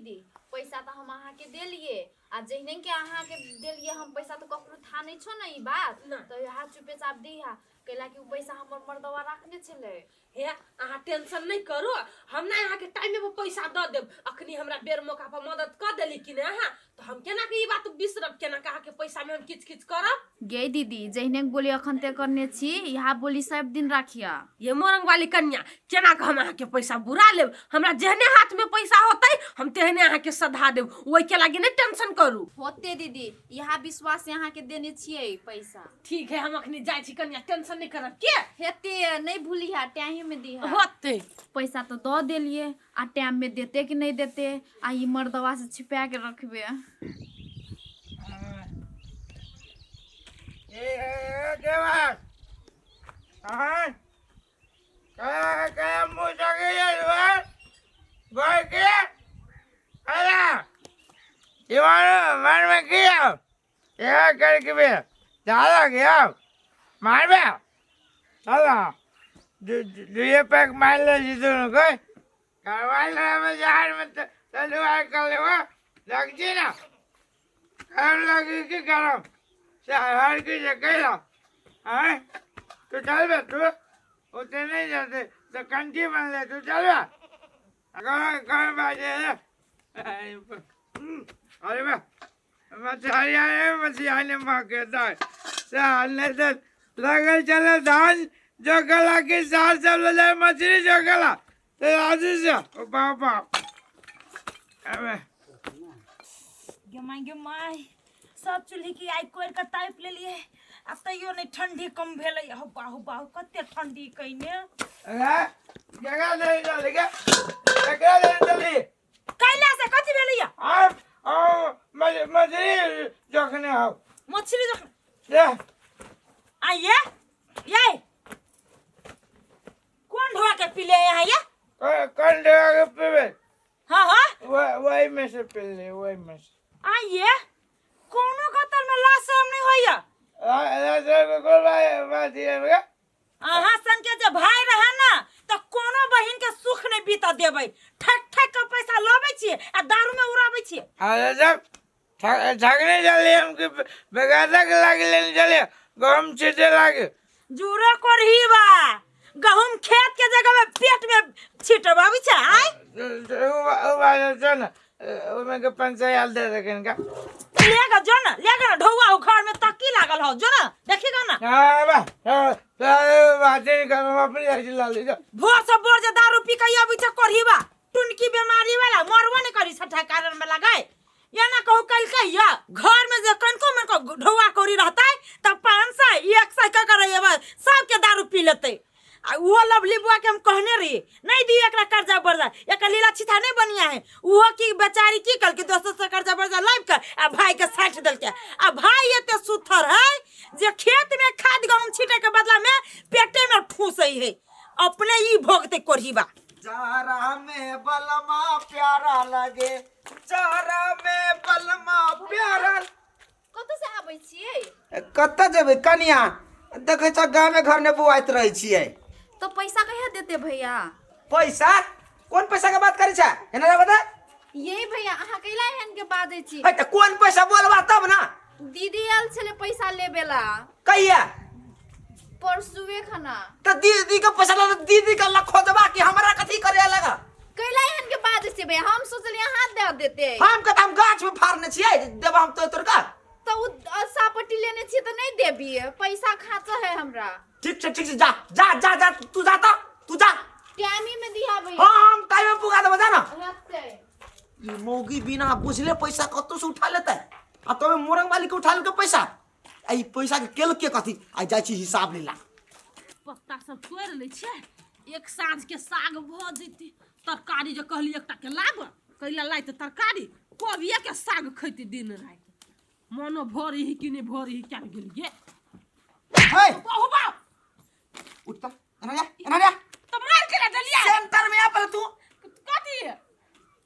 दीदी, पैसा तऽ हम अहाँके देलियै आ जहने के अहाँके देलियै हम पैसा तऽ ककरो था नहि छौ ने ई बात। नहि। तऽ यहाँ चुपे चाप दिहा, कैला कि उ पैसा हमर मर्दवा राखने छलै। हे, अहाँ टेंशन नहि करू, हम ने अहाँके टाइमे पर पैसा दऽ देब। अखनी हमरा बेर मौका पर मदद कऽ देली कि ने अहाँ, तऽ हम केना के ई बात बिसरब? केना के अहाँके पैसा में हम किच किच करब? गे दीदी, जहने बोली अखन ते करने छी, यहाँ बोली सब दिन राखिया। ये मोरंग वाली कन्या, केना के हम अहाँके पैसा बुरा लेब? हमरा जेहने हाथ में पैसा होतै हम तेहने अहाँके सधा देब, ओहि के लागी नहि टेंशन करू। होते दीदी, यहाँ विश्वास से अहाँके देने छियै पैसा। ठीक है, हम अखनी जाइ छी कन्या, टेंशन नहीं करब के। हेते, नहीं भूलिहा, टाइम में दिहा। होते। पैसा तो दऽ देलियै आ टाइम में देते कि नहीं देते, आ ई मर्दवा से छिपा के रखबे। लगल चले धान जोगला के सार सब ले जाए मछली जोगला तो राजू से ओ बाबा अबे। गे माय, गे माय, सब चूल्ही के आइ कोरि के तापि लेलियै आ तैयो नहि ठंडी कम भेलै। हौ बाहु बाहु, कते ठंडी कइने। अरे जगह दे चली के जगह दे चली। कैला से कथी भेलैया? आप ओ मछली जोखने हो। मछली जोखने ले। आइए ये कौन ढोआ के पी ले यहाँ ये? कौन ढोआ के पीबे? हाँ हाँ, वही में से पी ले, वही में से। आइए कोनो कतल में लाश शर्म नहीं होइया। लाश शर्म कोन बात है? अहाँ सन के जे भाई रहे ना तो कोनो बहिन के सुख नहीं बीत देबै। ठक ठक के पैसा लबै छियै आ दारू में उड़ाबै छियै। अरे सब ठकने चलिए हमके, बेगाता के लागे लेने चलिए, गहूम छीटे लागे। जूरो करही बा, गहूम खेत के जगह में पेट में छिटबाबै छै। आय उ बात छै ना, ओमे के 500 दे देखन का। ले ग जो ना, ले ग ना, ढौआ हो घर में तक्की लागल हो, जो ना देखी ग ना। हां बा, हां बात नहीं कर, हम अपनी जाति ला ली। भोर से बोर जे दारू पी के अबै छै करही बा, टुनकी बीमारी वाला मरबो नहीं करी सठा कारण में लगाए। या ना कहू कल कहिया घर में जे कनको मन को ढौआ कौड़ी रहता है तब 500 100 का करे सबके दारू पी लेते। आ वो लवली बुआ के हम कहने रही नहीं दी एकरा कर्जा बर्जा, एक लीला छिथा नहीं बनिया है। वो की बेचारी की कल के दोस्त से कर्जा बर्जा लाइव कर आ भाई के साठ दल के, आ भाई एते सुथर है जे खेत में खाद गहूम छीटे के बदला में पेटे में ठूसै है, अपने ही भोगते कोरहीबा। चारा में बलमा प्यारा लगे, चारा में बलमा प्यारा। कतऽ से आबै छियै? कतऽ जेबै कनिया, देखै छ गामे घर ने बुआइत रहै छियै। तो पैसा कहिया देते भैया? पैसा? कोन पैसा के बात करै छ? एना रे बता। यही भैया, अहाँ कैला एहन के बाजै छी? है त कोन पैसा बोलबा तब ना। दीदी आयल छलै पैसा लेबे ला। कहिया? परसुए खना। त दीदी के पैसा ला दीदी के ला खोजबा कि हमरा कथी करे लगा? कैला एहन के बाजै छी भैया? हम सोचलियै अहाँ दे देते। हम के त हम गाछ में फाड़ने छियै, देबा हम तो तोरका। त उ सापट्टी लेने छियै त नहीं देबियै, पैसा खाँच है हमरा। ठीक छै, ठीक छै, जा जा जा जा, तू जा त, तू जा। टाइम ही में दिहा भैया। हां, हम टाइम में पुगा देबो, जा ना। हेतै। ई मौगी बिना बुझले पैसा कतौ से उठा लेतै, आ तबे मोरंग वाली के उठा लेलकै पैसा। आ ई पैसा के केलकै कथी? आ जाइ छी हिसाब लेला। पत्ता सब तोड़ि लै छियै, एक साँझ के साग भऽ जेतै। तरकारी जे कहली एकटा के लाब, कैला लाइ तऽ तरकारी, कोबिये के साग खैती दिन राति। मनो भरी ही कि नहीं भरी ही, क्या गेलिए? हे! बहु बा! उठ त, एना जा, एना जा। तो मार के देलिए। सेंटर में आ पहले तू। कथी?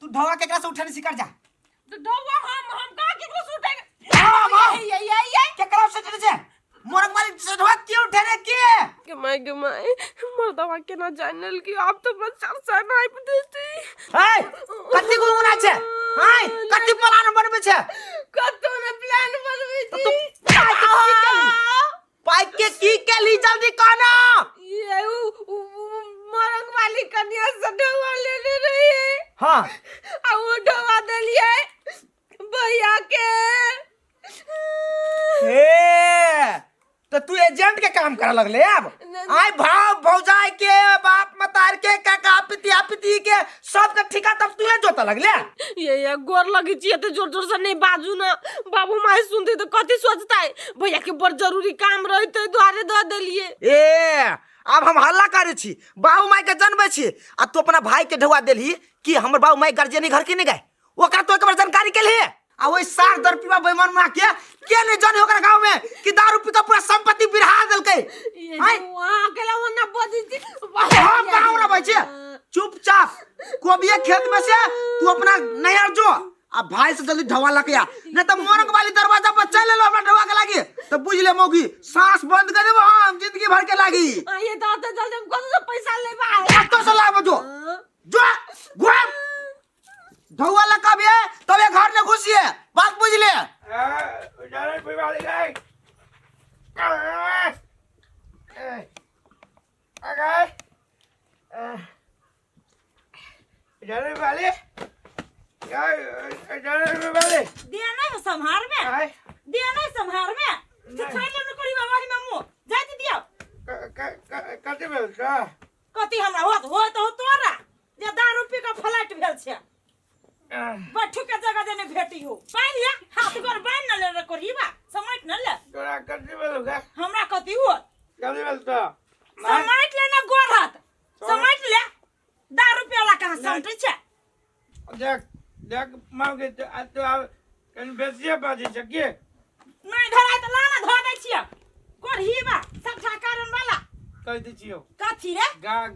तू ढौआ केकरा से उठेने छी कर जा। तो ढौआ हम कहाँ केकरो से उठेने? हाँ, हाँ। ये, ये, ये। केकरा से उठेने छै? मोरंग वाली से ढौआ के उठेने के? गे my, गे my, मर्दवा केना जानल कि आब तो बच्चा से नाइप देती। हे, कथी गुनगुना छै? हाय कथी प्लान बनबै छै? कतौ ने प्लान बनबै तऽ तू पाइ के की केली? पाइ के की केली जल्दी कह ना। ये उ मरंग वाली कन्या से ढौआ लेने रहिए। हाँ। आ वो ढौआ देलिए भैया के। हे तो तू एजेंट के काम करे लगले अब? आय भाव भौजाई के बाप मतार के काका पितिया पिती के सबके ठिका तब तू जोता लगले। ये गोर लगी छियै तऽ जोर जोर से नहीं बाजू ना, बाबू माय सुनते तो कथी सोचतै? भैया के बड़ जरूरी काम रहे तै दुआरे दऽ देलिए। ए अब हम हल्ला करे छी, बाबू माय के जनबै छी आ तू अपना भाई के ढौआ देलही कि हमर बाबू माय गार्जियन घर के नहीं गए, ओकरा तो एक बार जानकारी के लिए। आ वही साग दर पीवा बेईमान मां के नहीं जाने ओकरा गांव में कि दारू पी के पूरा संपत्ति बिरहा देलकै। ये आय। वहां अकेला वना बजै छी। हम कहाँ ना बजे, चुपचाप कोबिया खेत में से तू अपना नैहर जो आ भाई से जल्दी ढवा लकया, नहीं तो मोरंग वाली दरवाजा पर चल लेलो अपना ढवा के लागी तो बुझ ले मौगी सांस बंद कर देबो हम जिंदगी भर के लागी। आ, ये तो आते जल्दी हम कतौ से पैसा लेबा? कतौ से लाबो? जो जो घुम ढौआ लकाबे तबे घर में घुसिए, बात बुझ ले। दिया नहीं हो संहार में, दिया नहीं संहार में तो छोड़ ले करी बाबा ही में मुंह जाति दिया। कथी भेल छ? कथी हमरा होत होत हो तोरा जे दारू पी के फ्लाइट भेल छै, बैठू के जगह देने भेटी हो पाइ लिया हाथ गोर बान्हि न ले रे कोरीबा समट न ले। तोरा कथी भेल गे? हमरा कथी होत? कथी भेल छ? समट ले न गोर हाथ समट ले, दारू पियला कहाँ समटै छै? देख देख माँ के तो आब कनि बेसिए बाजै छ की? नहीं धराय तऽ लाना धऽ दै छियै कोरहीबा सबटा कारण वाला। कहि दै छियौ। कथी रे?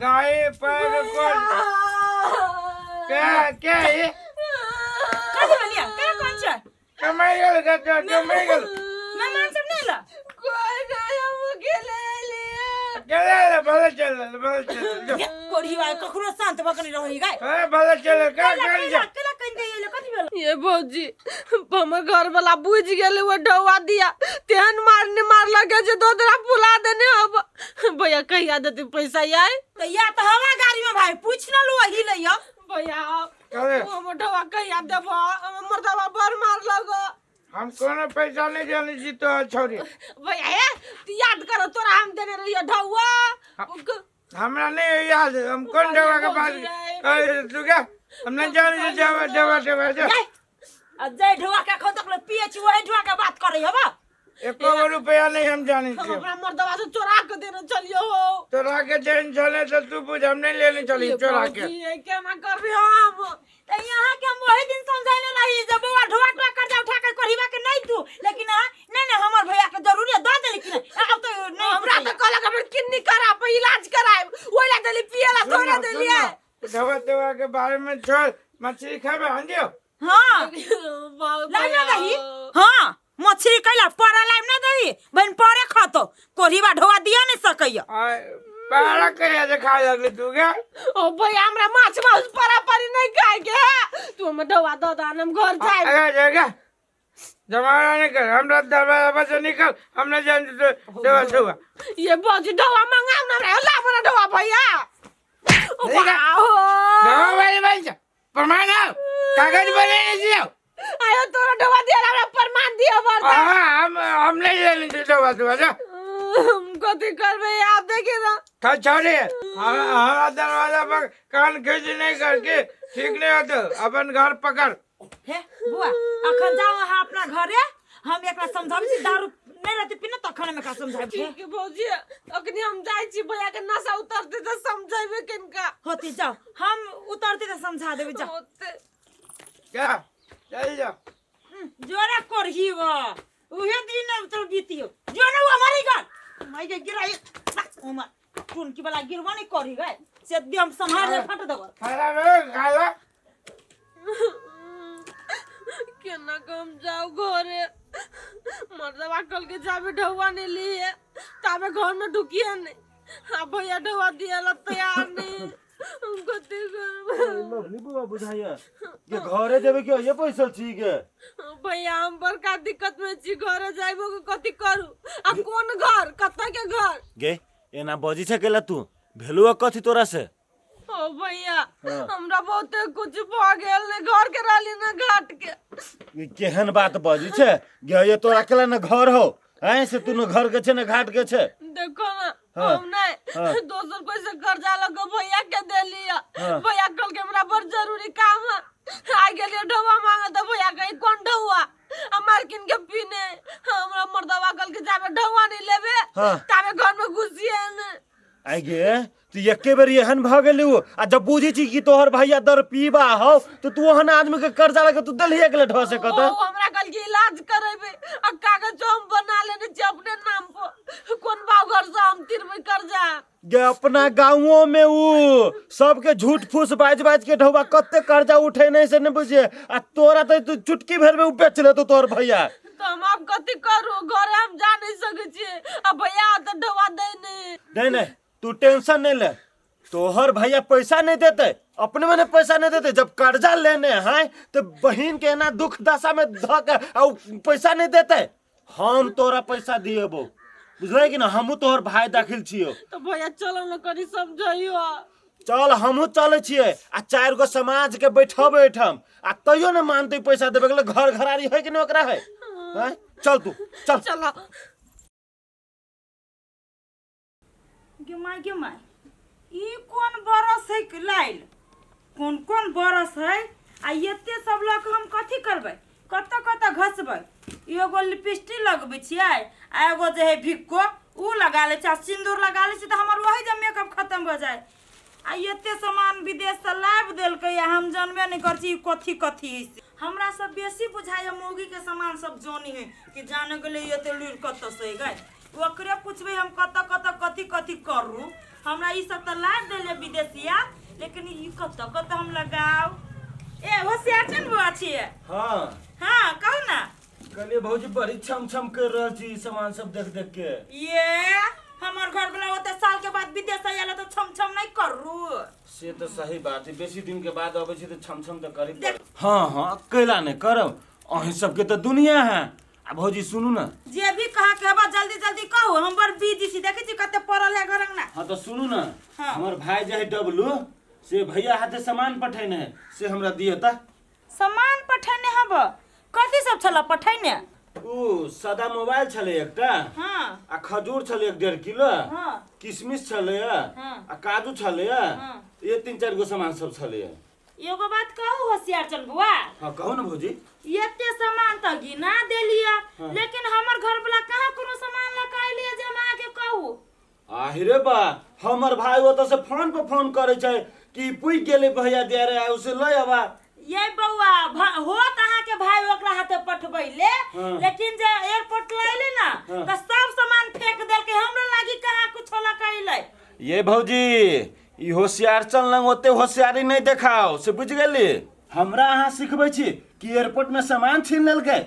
गाय पर कोन के के ई? कथी भेलियै? के कोन छै? कमाइ गेल गे तो कमाइ गेल। मेहमान सब नहि एल? कोइ नहि, हम अकेले एलियै। गेलै रे, भले चल भले चल जो। कोरहीबा ककरो शांत भऽ कऽ नहि रहै गाय। ए भले चल के कैला कर कैला जा। कैला कहि दै एलै कथी भेल? ये भौजी हमर घर वाला बुझ गेलै वो ढौआ दिया तेहन मारने मारलक जे दोदरा फुला देने। अब भैया कहिया देते पैसा यार? तऽ या तऽ हवा गाड़ी में भाई पूछ न लू अही लइयो। भैया करे। हमर ढौआ कहिया देबो? हमर मर्दवा बड़ मारलक। हम कोनो पैसा नहीं जाने छी तो छोरी। भैया हे तू याद करो तोरा हम देने रहियो ढौआ। हमरा नहीं याद हम कोन ढौआ के बात कहे तू के हम नहीं जाने छी ढौआ ढौआ ढौआ जा। आ जै ढौआ के एखन तक ले पिए छी वही ढौआ के बात करै हबा। एको गो रुपया नहीं हम जाने हम छी। अपना मर्दवा से चोरा के देने चलियो हो। तोरा के चैन चले तो तू बुझ, हम नहीं लेने चली ये चोरा के। भौजी, ये केना करबी हम? तऽ यहाँ के हम वही दिन समझाइले रही जे बौआ ढौआ ढौआ कर्जा उठा के कोरहीबा के नहीं तू, लेकिन अहाँ नहीं नहीं हमर भैया के जरूरी है दऽ देली कि नहीं आब तो नहीं। हमरा तऽ कहलक हमर किडनी खराब है इलाज करायब, ओहि ला देली पिए ला थोड़े देलिए। ढौआ तोआ के बारे में छोड़, मछली खाबे हम दियो। हाँ लाइव ना दही। हाँ मछली कैला परा लाइव ना दही बहन परे खतो कोरहीबा ढौआ दिया नहीं सकैया। पारा कहिया से खाए लगली तू के? ओ भैया हमरा माछ माउस परा परी नहीं खाए के है, तू हमर ढौआ दऽ दऽ हम घर जायब। अरे जगह जमाना नहीं कर, हमरा दरवाजा पर से निकल, हम नहीं जानते तो ढौआ ढौआ। ये भौजी ढौआ मंगाओ ना हमरा, ला हमरा ढौआ भैया। ओ ठीक है। बाहो। ढौआ वाली भाई साहब, प्रमाण आओ कागज बने नहीं दियो। आयो तोरा ढौआ दिया हमरा प्रमाण दियो बरदा। हाँ हम नहीं लेने दे ढौआ ढौआ जा। हम कथी करबे आप देखे ना। तो छोड़िए हमारा दरवाजा पर कान खींच नहीं करके ठीक नहीं होते, अपन घर पकड़। हे बुआ अखन जाओ अहाँ अपना घरे, हम एकरा समझाबै छी दारू नहीं रहते पीने तखन हम एकरा समझाबै छी। ठीक है भौजी अखनी हम जाइ छी भैया के नशा उतरते तऽ समझेबे किनका। होती जाओ हम उतरते तऽ समझा देबै जाओ। होते। क्या चल जाओ। जोरा करही वा उहे दिन तो बीतियो जो ना वो हमारी घर माई के गिराई उमर टुनकी वाला गिरवा नहीं करही गए से दे हम संभाल ले फट देबो। खाना रे खाला। केना कम जाओ घरे, मर्दवा कल के जाबे ढौआ नहीं लिए ताबे घर में ढुकिए नहीं, आ भैया ढौआ दिए ला तैयार नहीं। हम कथी करबै? लवली बुआ बुझाइया के घरे जेबे के ये पैसा छी के? भैया, हम बड़का दिक्कत में छी। घरे जाइबो के कथी करू आ कोन घर, कतऽ के घर? गे, एना बजी छै केला तू? भेलुआ कथी तोरा से? ओ भैया, हमरा बहुते कुछ भऽ गेल, ने घर के रहली ने घाट के। ई केहन बात बजी छै गे? ये तोरा केला न घर हो हैं से तू न घर के छै न घाट के छै। देखो ना, हाँ, हम नहीं हाँ। दोसर कोई से कर्जा लग के भैया के देली है। हाँ। भैया कल के हमरा बड़ जरूरी काम है, आ गेलिए ढौआ मांगे तो भैया कहीं कौन ढौआ आ मालकिन के पीने। हमरा मर्दवा कल के जाबे ढौआ नहीं लेबे हाँ। ताबे घर में घुसिए ने। आइ गे, तू एके बेर एहन भऽ गेली आ जब बुझी छी कि तोहर भैया दर पीबा हौ तो तू ओहन आदमी के कर्जा लगे तू देलही एकले ढो से कत? ओ हमरा कल के इलाज करेबे आ कागज हम बना लेने छी अपने नाम पर, कोन बाव घर से हम तिरबे कर्जा? गे, अपना गाँवों में ऊ सबके झूठ फूस बाज बाज के ढौआ कते कर्जा उठे नहीं से नहीं बुझिए, आ तोरा तो तू चुटकी भर में ऊ बेच लेतो तोहर भैया। तो हम आब कथी करू? घरे हम जा नहीं सकै छियै आ भैया तऽ ढौआ दै नहीं। नहीं नहीं, तू टेंशन नहीं ले। तोहर भैया पैसा नहीं देते, अपने मने पैसा नहीं देते। जब कर्जा लेने हैं तो बहन के ना दुख दशा में धक और पैसा नहीं देते। हम तोरा पैसा दिएबो, बुझले कि ना? हमहू तोहर भाई दाखिल छियो। तो भैया, चलो न करी समझाइयो। चल, हमहू चले छियै आ चारि गो समाज के बैठबै एहिठाम, आ तैयो ने मानते पैसा देबे के लेल। घर घरारी है कि नहीं ओकरा है? हैं? चल तू चल। चलो। गे माय, गे माय, ई कोन बरस है कि लाइल? कोन कोन बरस है आ एते सब लऽ कऽ हम कथी करबै? कतऽ कतऽ घसबै? एगो लिपस्टिक लगबै छियै आ एगो जे है भिक्को उ लगा लै छियै आ सिन्दूर लगा लै छियै तऽ हमर वही जे मेकअप खतम भऽ जाय। आ एते सामान विदेशसँ लाबि देलकै आ हम जानबे नहि करै छी ई कथी कथी है से। हमरा सब बेसी बुझाइए मौगीके सामान सब जानी है कि जाने गेलै एते लुरि कतऽसँ गै। ओकरे पुछबै हम कतऽ कतऽ कथी कथी करू। हमरा ई सब तऽ लाबि देले विदेशिया, लेकिन ई कतऽ कतऽ हम लगाउ? ए होशियार छै ने बौआ छियै? हाँ। हाँ, कहू ना। कहलिए भौजी, बड़ी छम छम कर रहल छी ई सामान सब देख देख के। ये हमर घर वाला ओते साल के बाद विदेश से आयल तऽ छम छम नहीं करू? से तऽ सही बात है, बेसी दिन के बाद अबै छी तऽ छम छम तऽ करी। हाँ हाँ, कैला नहि करब? अहीं सबके तऽ दुनिया है। आ भौजी, सुनू ना। जे भी कहा के हबा जल्दी जल्दी कहू, हम बड़ बिजी छी। देखै छी कते पड़ल है घर अंगना। हाँ, तऽ सुनू ना। हाँ। हमर भाई जे है डब्लू, से भैया हाथे सामान पठेने है, से हमरा दिए तऽ। सामान पठेने हब? कथी सब छल पठेने? ऊ सादा मोबाइल छलै एकटा। हाँ। आ खजूर छलै 1-1.5 किलो। हाँ। किशमिश छलै। हाँ। आ काजू छलै। हाँ। ये तीन चारि गो सामान सब छलै। एगो बात कहू होशियार चल बुआ? हाँ, कहू ना भौजी। एते सामान तऽ गिना देलियै। हाँ। लेकिन हमर घर वाला कहाँ कोनो सामान लऽ कऽ अयलियै जे हम अहाँके कहू? आहिरे बा, हमर भाई ओतऽ से फोन पर फोन करै छै कि पुगि गेलै भैया दिया रे, उसे लऽ आबा। ये बौआ, होत अहाँके भाई ओकरा हाथे पठबैले। हाँ। लेकिन जे एयरपोर्ट लैले ना, हाँ। तऽ सब सामान फेंक देलकै। हमरा लागी कहाँ कुछो लऽ कऽ अयलै। ये भौजी, ई होशियार चल लंग ओते होशियारी नहीं देखाओ, से बुझि गेली? हमरा अहाँ सिखबै छी कि एयरपोर्ट में सामान छीन लेलकै?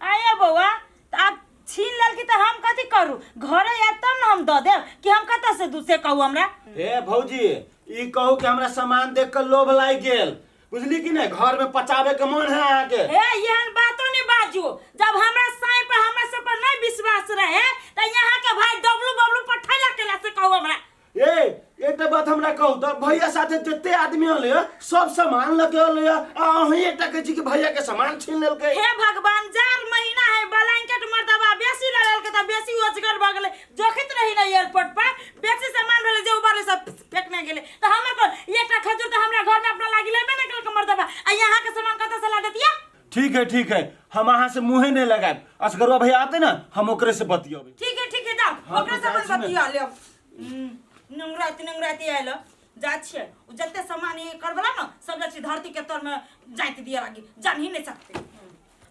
आये बौआ, तऽ आब छीन लेलकै तऽ हम कथी करू? घरे आयत तब ने हम दऽ देब, कि हम कतऽ से दू, से कहू हमरा। हे भौजी, ई कहू कि हमरा सामान देख के लोभ लागि गेल, बुझली कि नहीं? घर में पचावे के मन है अहाँके। हे, एहन बातो नहीं बाजू। जब हमरा साई पर, हमरा सब पर नहीं विश्वास रहे तऽ यहाँ के भाई डब्लू बब्लू पठैला केला, से कहू हमरा। ए, एकटा बात हमरा कहू तऽ, भैया साथे जते आदमी अलै सब सामान लऽ के अलै, आ अहीं एकटा कहै छी कि भैया के सामान छीन लेलकै? हे भगवान, जार महीना है ब्लैंकेट मर्दबा बेसी लऽ लेलकै तऽ बेसी ओजगर भऽ गेलै। जोखित रही ने एयरपोर्ट पर बेसी सामान भेलै जे उबारे सब फेकने गेलै। तऽ हमर कोन एकटा खजूर तऽ हमरा घर में अपना लागी लेबे नहि केलकै मर्दबा, आ यहाँ के सामान कतऽ से ला देतिया? ठीक है, ठीक है, हम अहाँ से मुँहे नहीं लगाएब। असगरवा भैया आते ना, हम ओकरे से बतियेबै। ठीक है, ठीक है, जाओ। हाँ, ओकरे तऽ से जाइ छी ने। बतिया लेब। नंगराति नंगराति आयल जा छियै। उ जते सामान ये करबला न सब जाइ छी धरती के तर में जाइत दिए लागी, जान ही नहीं सकते।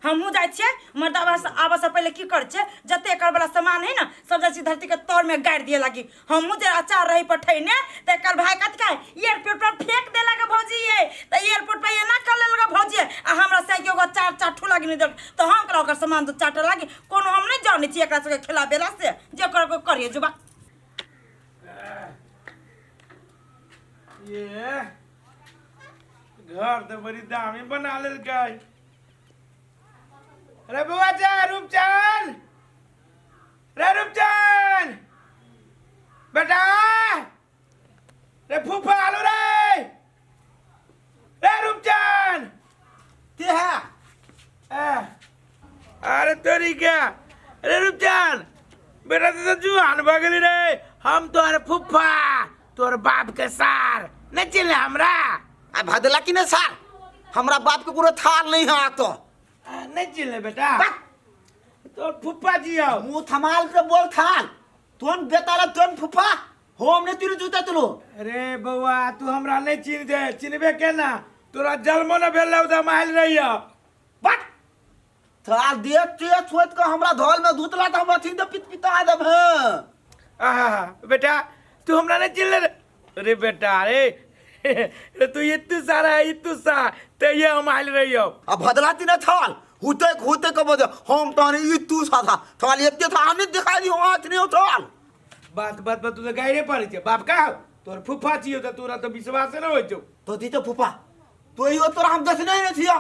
हमहूँ जाइ छियै मर्दाबा से आबऽ से पहिले की करै छियै, जते एकर वाला सामान है ना सब जाइ छी धरती के तर में गाड़ि दिए लागी। हमहूँ जे अचार रही पठैने तऽ एकर भाई कथी कहै, एयरपोर्ट पर फेंक देलक भौजी, ये तऽ एयरपोर्ट पर एना कर लेलक भौजी, आ हमरा से एगो अचार चाठू लागी नहि देलक। तऽ हम कहलहुँ ओकर सामान तऽ चाटऽ लागी कोनो हम नहि जानै छी एकरा सबके खिलाबेला से जे कर करिए जुबा। ये घर तो बड़ी दामी बना लेलकै। अरे बउआ जा रूपचंद, रे रूपचंद बेटा, रे फूफा आलो रे, रे रूपचंद के है? अरे तोरी क्या, अरे रूपचंद बेटा तू तो जुआन भऽ गेली रे। हम तोहर फूफा, तोहर बाप के सार नहीं चिन्हले हमरा? आ भदला की नहीं सार, हमरा बाप के पूरा थाल नहीं है तो। नहीं चिन्हले बेटा? तोहर फूफा जी हो। मुंह थमाल के बोल थाल, तोन बेताला तोन फूफा हम नहीं तीनू जूता तुलो। अरे बउआ तू हमरा नहीं चिन्ह दे, चिन्हबे केना, तोरा जन्मो न भेल रहौ तऽ हम आयल रहियौ। बट थाल दे ते छोड़ के हमरा धोल में धुतला तो हम अथी दे पित पिता देब। आहा बेटा तू हमरा नहीं चिन्हले रे। अरे बेटा अरे अरे तू इतू सारा है इतू सा ते ये हम आयल रहियौ। आ भदला तीन थाल हुते हुते के बदे हम तहने ई तू सा था थाल एते था हम नहीं दिखाई दी हाथ नहीं थाल। बात बात पर तू तो गायरे पड़ै छै। बाप का तोर फूफा छियौ तऽ तोरा तऽ विश्वासे न होइ छौ। तो दी तो फूफा तो इहो तोरा हम देखने नहीं छियो,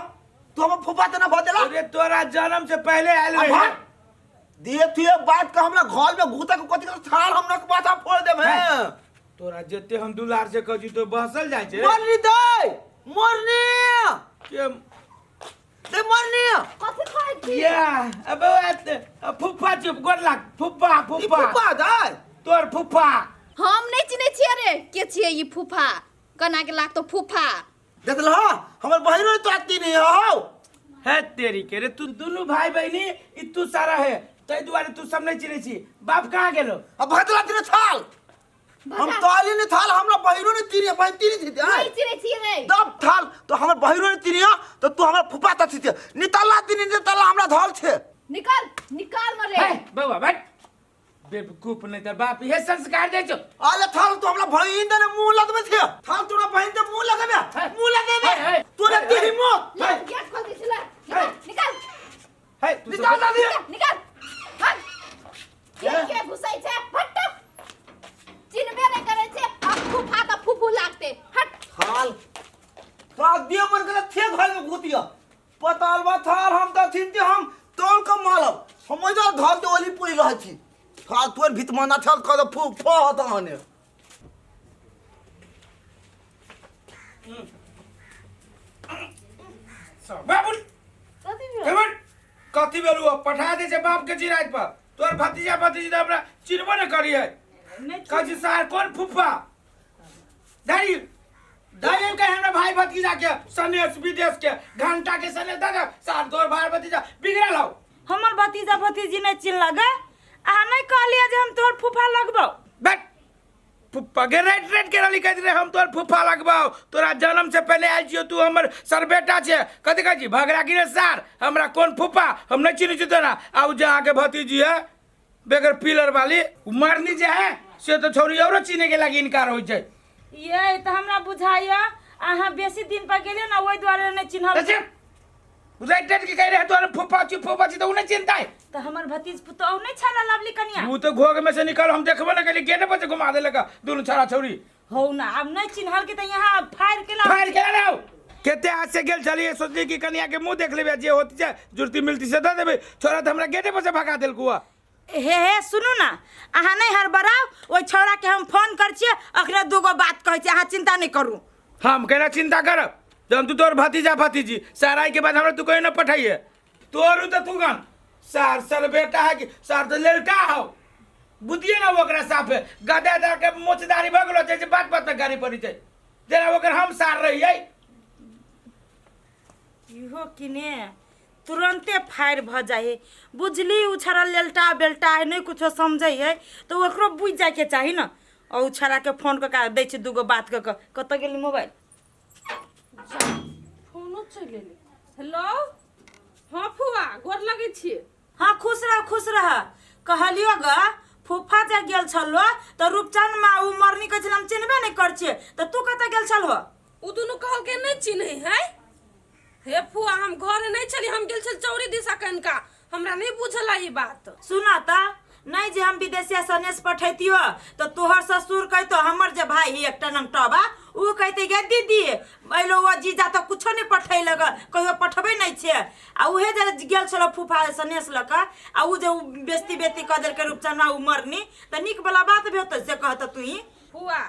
तो हम फूफा त न भदला। अरे तोरा जन्म से पहले आयल रहियौ। दिए थिए बात के हमरा घर में घुता के कथि के थाल हम न माथा फोड़ देब है। तोरा जते हम दुलार से कहै छी तो बहसल जाइ छै। मरनी दे मरनी के दे मरनी कथी कहै छी? या अब फूफा चुप गोर लाग फूफा ई फूफा फूफा दे तोर फूफा हम नहीं चिन्है छियै रे, के छियै ई फूफा, कना के लागतो फूफा। देख लहो हमर बहिनो तो आती नहीं हो। है तेरी के रे, तू दुनू भाई बहिनी ई तू सारा है तै दुआरे तू सब नहीं चिन्है छी। बाप कहाँ गेलो? अब भदला तीन थाल हम ताली नहीं थाल हमरा बहिनो ने तीन बहिन तीन थी नहीं चिन्है छियै रे। दब थाल तो हमर बहिनो ने तीन तो तू हमर फूफा त थी नितला तीन नितला हमरा धल छे। निकाल निकाल न रे। है बउआ बैठ बेवकूफ, नहीं तर बाप ये संस्कार दे छो। अरे थाल तू हमरा बहिन दे मुंह लगबे छे, थाल तोरा बहिन दे मुंह लगबे, मुंह लगबे तोरा ते हिम्मत। ले गेट खोल दे छला, निकाल निकाल है तू निकाल ना दे निकाल। हट के के घुसै छै, हट चिन्हबे नहीं करै छै आ फूफा त फूफू लागते। हट थाल तो दे मन के थे घर में घुतिया पतालबा थाल हम त थिनते हम तोल के मालब हम ओइ धल दे ओली पुरी रहै छी थाल तोर भीत मना थाल कर फू फो होत हने। बाबू कथी भेलू? पठा दे छै बाप के चिराइत पर। तोर भतीजा भतीजी त हमरा चिन्हबो न करिए। कहै छी सार कोन फूफा दाई दाई के हमरा भाई भतीजा के सनेस विदेश के घंटा के सनेस दादा सार तोर भाई भतीजा बिगड़ल हौ। हमर भतीजा भतीजी नहीं चिन्ह लगे, अहाँ नहीं कहलिए जे हम तोहर फूफा लगबौ। बैठ फुप्पा के रेट रेट के रहली कहैत रहे हम तोहर फुफा लगबौ, तोरा जन्म से पहले आयल छियौ, तू हमर सर बेटा छे। कथी कहै छी भगरा की रे सार, हमरा कोन फुफा, हम नहीं चिन्है छी तोरा। आ उ जे अहाँके भतीजी है बेगर पिलर वाली उ मरनी जे है से तो छौरी औरो चिन्हे के लागि इनकार होइ छै। ये तऽ हमरा बुझाइया अहाँ बेसी दिन पर गेलियै ने ओहि दुआरे नहि चिन्हल। राइट राइट के कह रहे तोहर फुफा छी फुफा छी तो उ नहीं चिन्हतै। तऽ हमर भतीज पुतोहु नहि छल लवली कनिया? उ तो घोग में से निकल हम देखबो न करी, गेट पर से घुमा देलक दुनू छड़ा छौरी। हो ना आब नहि चिन्हल के तऽ यहाँ फाड़ि के लाउ। फाड़ि के लाउ। केते हाथ से गेल छलियै, सोचली कि कनिया के मुंह देख लेबै, जे होती छै जुड़ती मिलती से दऽ देबै, छोरा तऽ हमरा गेटे पर से भगा देलकू। हे हे सुनू ना अहाँ नहि हड़बड़ाउ, ओहि छौड़ा के हम फोन कर छियै, अखने दूगो बात कहै छियै, अहाँ चिंता नहि करू। हम केना चिंता करब जब तू तोर भतीजा भतीजी सराय के बाद हमरा तू कहीं न पठाइए। तोरू तो तू गन सार सर बेटा है कि सार तो लेलटा हो बुद्धिए ना ओकरा साफ है गदा दा के मोचदारी भऽ गेलो छै जे बात बात में गाड़ी पड़ी छै जेना ओकर हम सार रहियै। इहो किने तुरन्ते फायर भऽ जाइ है बुझली, उ छड़ा लेलटा बेलटा है नहि कुछो समझै है तऽ ओकरो बुझि जाइके चाही ने। आ उ छड़ाके फोन कऽ कऽ दै छै दूगो बात कऽ कऽ। कतऽ गेली मोबाइल? फोनो चलि एलै। हेलो हाँ फुआ गोर लगै छी। हाँ खुश रह खुश रह। कहलियो ग फूफा जे गेल छलो तऽ रूपचंद माँ उ मरनी कहै छलै हम चिन्हबे नहि कर छियै, तऽ तू कतऽ गेल छलहो? उ दुनू कहलकै नहि चिन्है है। हे फुआ हम घर नहि छली, हम गेल छली चौरी दिशा कनिका, हमरा नहि बुझल ई बात। सुना तऽ नहीं जे हम विदेशिया सनेस पठैतियो तऽ तोहर ससुर कहितो, हमर जे भाई है एकटा नंगटबा, उ कहते गे दीदी अइलो ओ जीजा तऽ कुछो नहीं पठैलक, कहियो पठबै नहीं छै। आ उहे जे गेल छलो फूफा सनेस लऽ कऽ, आ उ जे उ बेजती बेजती कऽ देलकै रूपचनवा उ मरनी, तऽ नीक वाला बात भेल से कहत तू ही। फुआ,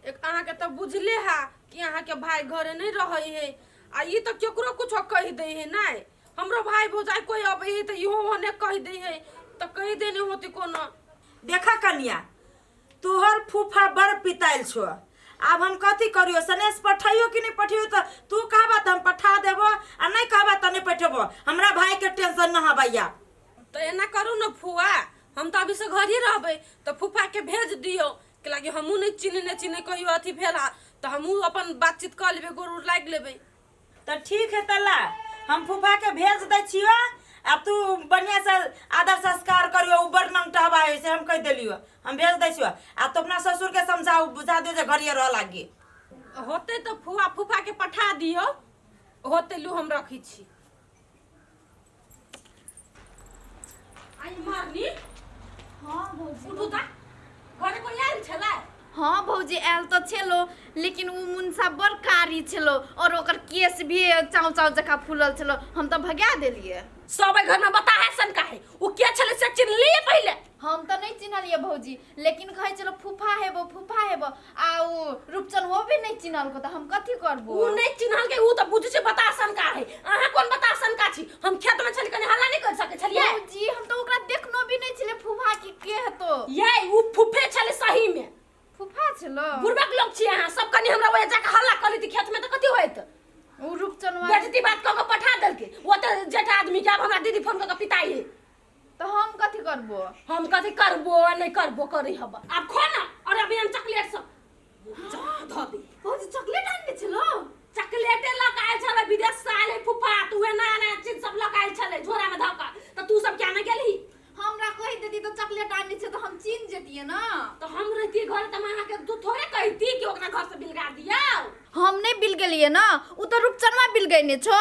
एक अहाँके तऽ बुझले है कि अहाँके भाई घरे नहीं रहै है, आ ई तऽ केकरो कुछो कहि दै है। नहीं, हमरो भाई भौजाई कोई अबै है तऽ इहो ओहने कहि दै है, तऽ कहि देने होती कोनो। देखा कनिया, तोहर फूफा बड़ पिताइल छो। आब हम कथी करियो, सनेस पठैयो कि नहीं पठैयो? तऽ तू कहबा तऽ हम पठा देबो, आ नहीं कहबा तऽ नहीं पठेबो। हमरा भाई के टेंशन न हबैया। तऽ एना करू ने फुआ, हम तऽ अभी से घर ही रहबै, तऽ फूफा के भेज दियौ कि लागी हमहूँ नहि चिन्हने चिन्ह कहियो अथी भेल हा तऽ हमहूँ अपन बातचीत कऽ लेबै, गोड़ उड़ लागि लेबै। तऽ ठीक है तल्ला, हम फूफा के भेज दै छियो, आ तू बढ़िया से आदर संस्कार करियो। उ बड़ नंगटहबा है से हम कहि देलियो। हम भेज दै छियो, आ तू अपना ससुर के समझाऊ बुझा दियो जे घरिये रह लागी। होतै तऽ फुआ फूफा के पठा दियौ, होतै। लू, हम रखै छी। आई मरनी। हाँ भौजी। उठू तऽ, घरे कोई आयल छलै? हाँ भौजी, आयल तऽ छलो, लेकिन उ मुनसा बड़ कारी छलो और ओकर केस भी चाव चाव जकाँ फूलल छलो। हम तऽ भगा देलियै। सब एहि घरमे बता है सन काहे, उ के छलै से चिन्हलियै पहिले? हम तऽ नहि चिन्हलियै भौजी, लेकिन कहै छलो फूफा हेबो, फूफा हेबो। आ उ रूपचन वो भी नहि चिन्हलको, तऽ हम कथी करबो? उ नहि चिन्हलकै, उ तऽ बुझै छै बतासन का है। अहाँ कोन बतासन का छी? हम खेत में छली, कनी हल्ला नहि कर सकै छलियै? भौजी, हम तऽ ओकरा देखनो भी नहि छलै फूफा की के हेतो। ये उ फूफे छलै सही में। फूफा छलो? बुढ़बक लोग छी अहाँ सब। कनी हमरा ओए जाके हल्ला कर लेती खेत में तऽ कथी होइत? उ रूपचनवा बेइज्जती बात कऽ के पठा देलकै ओ तऽ जेठा आदमी के। आब हमरा दीदी फोन कऽ के पिताई है। तऽ हम कथी करबो? हम कथी करबो आ नहि करबो करै हब। आब खो ना, और अभी हम चॉकलेट सब धऽ दे। भौजी, चॉकलेट आनने छलो? चॉकलेटे लऽ कऽ आयल छलै, विदेश से आयल है फूफा, तऽ उहे नया नया चीज सब लऽ कऽ आयल छलै झोरा में धऽ कऽ। तऽ तू सब क्या ने गेलही? हमरा कहि देती तऽ चॉकलेट आनने छै तऽ हम चिन्ह जेतियै ना। तऽ हम रहती घर तऽ हम अहाँके दू थोड़े कहती कि ओकरा घर से बिलगा दियौ। हम नहि बिल गेलियै ना, उ तऽ रूपचनवा बिल गयने छो।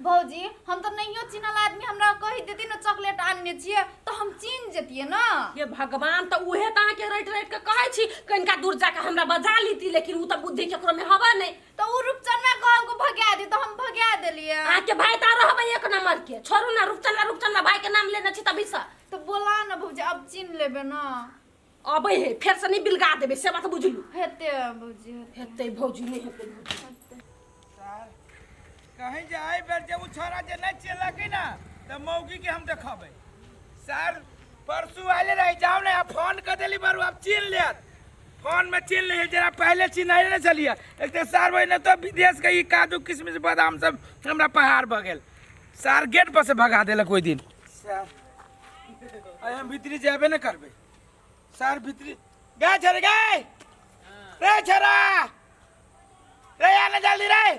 भौजी, हम तऽ नहियो चिन्हल आदमी हमरा कहि देती ने चॉकलेट आनने छियै, तऽ हम चिन्ह जेतियै ना। हे भगवान, तऽ उहे तऽ अहाँके रटि रटि कऽ कहै छी, कनिका दूर जाके हमरा बजा लीती, लेकिन उ तऽ बुद्धि केकरो में हवा नहि। तऽ उ रूपचनवा कहलको भगा दे, तऽ हम भगा देलियै। अहाँके भाई तऽ रहबै एक नंबर के। छोड़ू ना, रूपचनवा रूपचनवा भाई के नाम लेने छी तभी से। तऽ बोला ना भौजी, अब चिन्ह लेबै ना। अबै है, फेर से नहि बिलगा देबै से बात बुझलू। हेतै भौजी, हेतै। हेतै भौजी, नहि हेतै भौजी। कहीं जे एहि बेर जे उ छोरा जे नहि चिन्हलकै ना तऽ मौगी के हम देखबै। सर, परसू आले रही, जाओ ने, आप फोन कर देली बारू, आप चिन्ह लेत। फोन में चिन्ह ले, जरा पहले चिन्हले नहीं चलिए। एक तो सर वही तो विदेश के ई काजू किशमिश बादाम सब हमरा पहाड़ भऽ गेल। सर गेट पर से भगा देलक ओहि दिन। सर, आइ हम भीतरी जेबे नहि करबै। सर भीतरी गए छरे, गए रे छरा रे, आ ना जल्दी रे।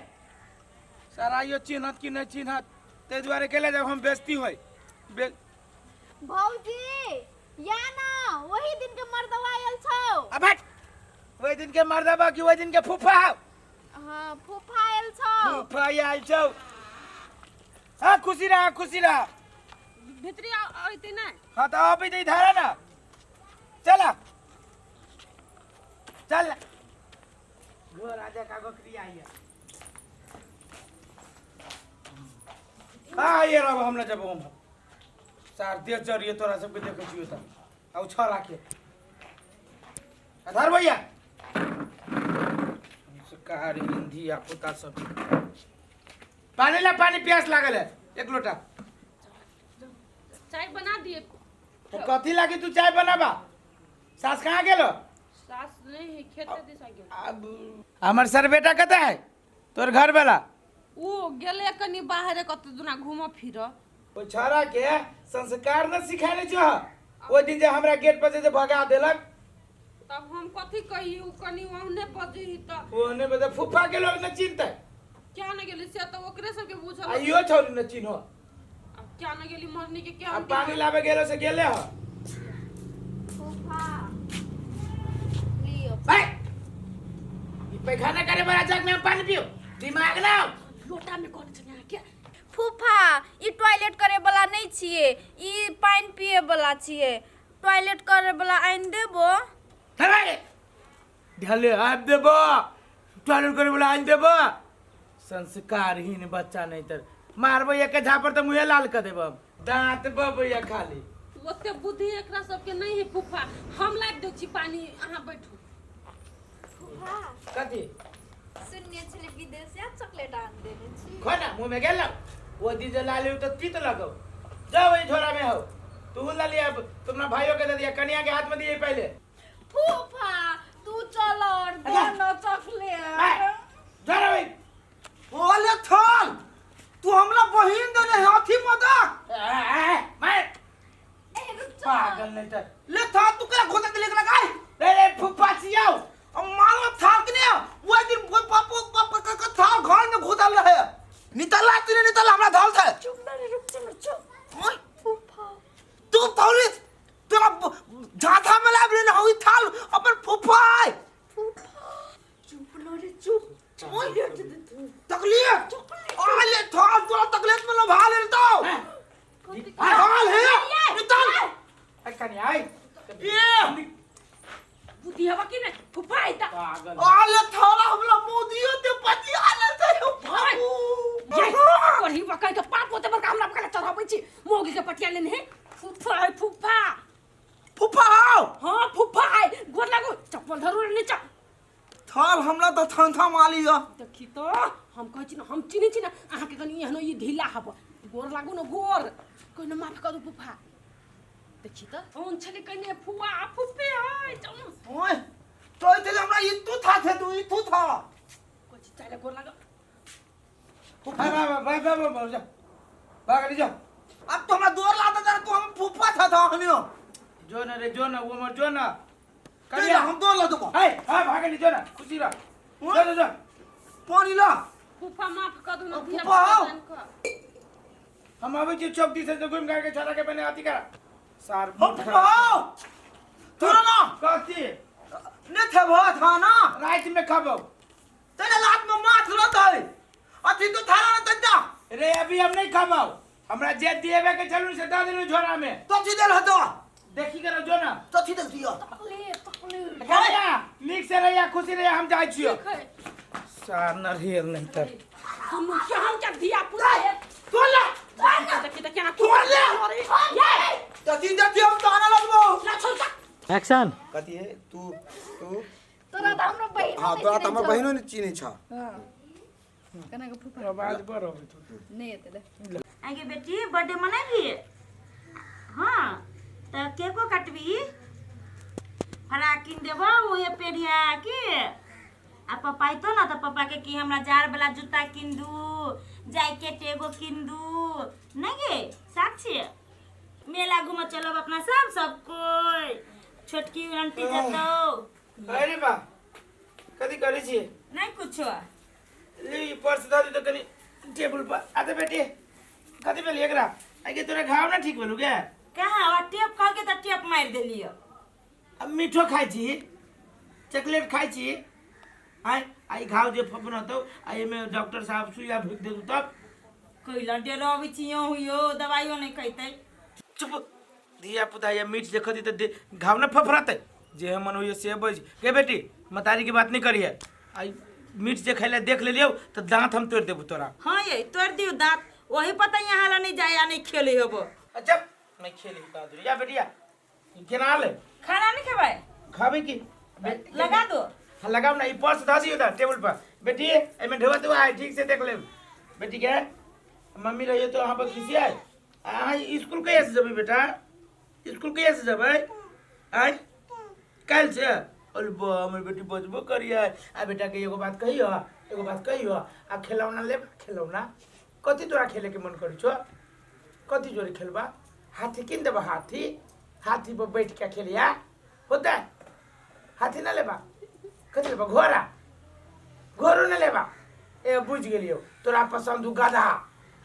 सर, आइयो चिन्हत कि नहि चिन्हत, ताहि दुआरे केले जब हम बेइज्जती होय बे। भौजी, या ना, वही दिन के मर्दवा आयल छौ। अब हट, ओहि दिन के मर्दबा कि ओहि दिन के फूफा हौ? हाँ, फूफा आयल छौ। फूफा आयल छौ। हाँ, खुशी रह, खुशी रह। भीतरी अयतै नहि? हाँ, तऽ अबै तऽ इधर आ ना, चल चल गो राजा का गोकरी आई है। हाँ, ये रहो, हम ना जब हम सार देह जरिए तोरा सबके देखै छियो तऽ आ उ छड़ा के आधार भैया कारी हिंदी आ पुता सब। पानी ला, पानी, प्यास लागल है, एक लोटा। चाय बना दिए। तो कथी लागी तू चाय बनाबा? सास कहाँ गेलो? सास नहीं है, खेते दिशा गेल। अब हमर सर बेटा कतऽ है, तोर घर वाला? ओ गेले कनी बाहरे कत दुना घूम फिर। ओ छौड़ा के संस्कार न सिखाने छो ओहि दिन जे हमरा गेट पर से जे भगा देलक। तब हम कथी कही, उ कनी ओहने बजही तऽ। ओहने बजे फुफा के लोग न चिन्हते। क्या न गेली से तऽ ओकरे सबके बुझल। आ इहो छौड़ी न चिन्हो। अब क्या न गेली मरनी के क्या। अब पानी लावे गेलो से गेले हो। फूफा, लियो। भाई, ई पैखाना करे बड़ा जग में हम पानी पियो, दिमाग ना। लोटा में कौन छने अहाँ के? फूफा, ई टॉयलेट करे वाला नहीं छियै, ई पानि पिए वाला छियै। टॉयलेट करे वाला आनि देबो। अरे ढले आबि देबो, टॉयलेट करे वाला आनि देबो। संस्कारहीन बच्चा नहीं तर मारबो एक झापर तऽ मुँहे लाल कऽ देबो हम। दाँत बबैया खाली। ओते बुद्धि एकरा सबके नहीं है फूफा। हम लाबि दै छी पानी, अहाँ बैठू। कथी सुनने छली विदेश या चॉकलेट आन देने छी। खो ना, मुँह में गेल वो दी जे लाली तो तीत लगौ। जाओ वही झोरा में हो तू ला लिया, तुमना भाइयों के दे दिया, कन्या के हाथ में दिए पहले। फूफा तू चल और दे ना चॉकलेट। झोरा वही। ओले थल तू हमरा बहिन देने है अथी मदक। मैं ए रुक जा। पागल नहीं तर ले था तू करा घोता के लेकर लगाए। रे रे फुफा सियाओ। अब मारो था कि नहीं वो दिन वो पापा पापा का का था घर में घुसल रहे नितला तूने नितला हमरा धल थे। चुप ना रे, रुक जा ना, चुप। ओए फूफा तू थौरी तोरा झाथा में लाब रे ना होई थाल अपन फुफा आए। फूफा चुप ना रे, चुप। चॉकलेट दे तू। तकलीफ आले थाल तोरा तकलीफ में लभा ले तो थाल है नितल। कन्या आई ये बुद्धि हवा कि नहीं फूफा आइता। पागल आले थाला हमरा मोदियो ते पति आले ते बाबू। ये करही बकई के पाप होते बड़का हमरा पकड़ चढ़ाबै छी मोगी के पटिया लेने है। फूफा है फूफा। फुफा आओ। हाँ फूफा है, गोर लागू चप्पल धरू रे नीचा। थाल हमरा तो थन था माली यो। देखी तो हम कहै छी न, हम चिन्है छी न अहाँके कनि एहनो ई ढीला हब। गोर लागू न गोर, कोइ न माफ करू फूफा। देखी तो कौन छलै कने फुआ फूफे है चलू। ओए तो इते हमरा ई तू था थे तू ई तू था। कहै छी चाले गोर लागू। भाई भाई भाई भाई भाई भाई जा भाग जा। अब तो हमरा दोर लाता था तू हम फूफा था था हमियो। जो ना रे जो ना वो मर जो ना। कन्या हम दोर ला देबो। हाय हाय भाग जो ना खुशी रह जो जो जो पानी ला। फूफा माफ कर दू ना फूफा आओ। हम आबै छी चौक दिस से घुमि के छोरा के बने अथी करा सार। हम फूफा आओ तोरा ना कथी ने थे भो था ना रात में खाबो तेरे लात में माथ रहतै अथी तो थाला ना तंजा। रे अभी हम नहीं खाबो, हमरा जे दिएबे के चलू से दे देलू झोरा में। तो थी देल हतो देखी कर जो ना तो थी देल दियो। चॉकलेट चॉकलेट कन्या नीक से रहिया खुशी रहिया हम जाइ छियो। सार नरियल नहीं तर तुम क्या हम क्या दिया पूरा है तोला देखी देखी ना तोला ये तो थी दे हम तो आना लगबो ना छोड़ जा। एक्शन। कथी है तू तू तोरा त हाम्रो बहिनो हां तोरा त हमर बहिनो ने चिन्है छ। हां कना के फूफा आवाज बड़ अबै तो नहीं एते दे। आगे बेटी बर्थडे मनाबी? हाँ त केको काटबी? फराक किन देबो उहे पेढ़िया के आ पप्पा अइतो ना त पप्पा के कि हमरा जार वाला जूता किन दू, जैकेट एगो किन दू नहीं गे साक्षी। मेला घूम चलब अपना सब सब कोई छोटकी आंटी जतौ। अरे बा कथी करै छी? नहीं कुछो। ले ई पर्स द दे तो कनी टेबुल पर। आते बेटी कथी भेल एकरा? आगे तोरा घाव ना ठीक भेलु गे? कहाँ और टेप कह के त टेप मार देलियो। अब मीठो खाइ छी चॉकलेट खाइ छी आय आई घाव जे फफनतौ आ एमे डॉक्टर साहब सुइया भुक देतौ तब कैला डराबै छी यो दवाइयो नहीं खैतै। चुप धिया पुता या मीठ जे खती त घाव न फफरतै जे मन होइए से बज के बेटी मतारी की बात नहीं करिए। आई मीठ जे खैला देख लेलियौ त दांत हम तोड़ देबू तोरा। हाँ ये तोड़ दियो दांत वही पता यहाँ ला नहीं जाए या नहीं खेले होबो। अच्छा मैं खेले का दू या बेटिया केना ले खाना नहीं खेबै? खाबे की लगा दो। हाँ लगाओ ना ई पर्स ध दियो ता टेबुल पर। बेटी एमे ढेवा तो आए ठीक से देख ले बेटी के मम्मी रहिए तो अहाँ पर खिसियाए। अहाँ स्कूल कहिया से जेबै बेटा? स्कूल कहिया से जेबै? आय काल्हि से? अरे बा हमर बेटी बजबो करिए। आ बेटा के एगो बात कहियो, एगो बात कहियो, आ खेलौना लेब? खेलौना कथी तोरा खेले के मन करै छौ? कथी जोरे खेलबा? हाथी किन देबा? हाथी हाथी पर बैठ के खेलिया होतै? हाथी ना लेबा? कथी लेबा? घोड़ा? घोड़ो ना लेबा? ए बुझि गेलियौ तोरा पसंद हु गधा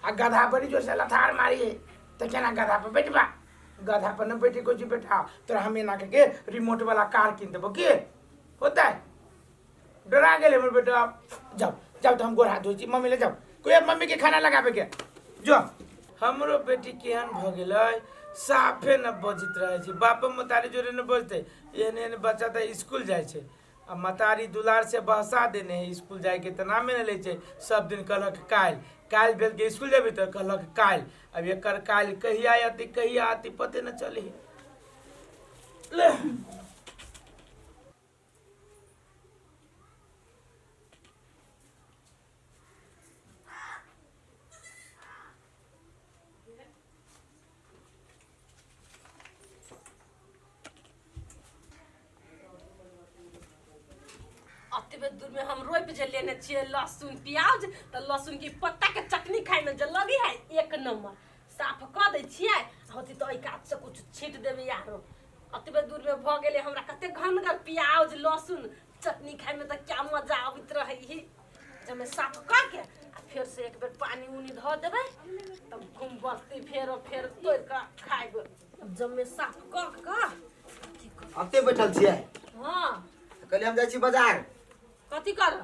आ गधा बड़ी जोर से लथार मारी तऽ केना गधा पर बैठबा? गधा पर न बैठे कोइ बेटा तोरा हम एना के रिमोट वाला कार किन देबो की होतै? डरा गेलै हमर बेटा। जाओ जाओ तो हम गोर हाथ धोइ छी मम्मी ले जाओ कोई मम्मी के खाना लगाबे के जो। हमरो बेटी केहन भऽ गेलै साफे न बजैत रहै छै। बाप मतारी जोरे न बजतै। एहन एहन बच्चा तऽ स्कूल जाइ छै आ मतारी दुलार से बहसा देने है, स्कूल जाइके तऽ नामे नहि लै छै। सब दिन कहलक काल्हि, काल्हि भेल कि स्कूल जेबही तऽ कहलक काल्हि। अब एकर काल्हि कहिया अयतै कहिया अयतै पते न चलै है। ले अतबे दूर में हम रोपि जे लेने छियै लहसुन प्याज, तऽ लहसुन के पत्ता के चटनी खाय में जे लगी है एक नंबर। साफ कऽ दै छियै, होती तऽ एहि कात से कुछ छीट देबै आरो। अतबे दूर में भऽ गेलै हमरा कते घनगर प्याज लहसुन चटनी खाय में तऽ क्या मजा अबैत रहै ही। जब साफ कऽ के आ फेर से एक बेर पानी उनी धऽ देबै तब घूम बसतै, फेर फेर तोड़ि कऽ खायब। जब साफ कऽ कऽ अथी कऽ। अते बैठल छियै? हँ। कहलियै हम जाइ छी बाजार। कथी करऽ?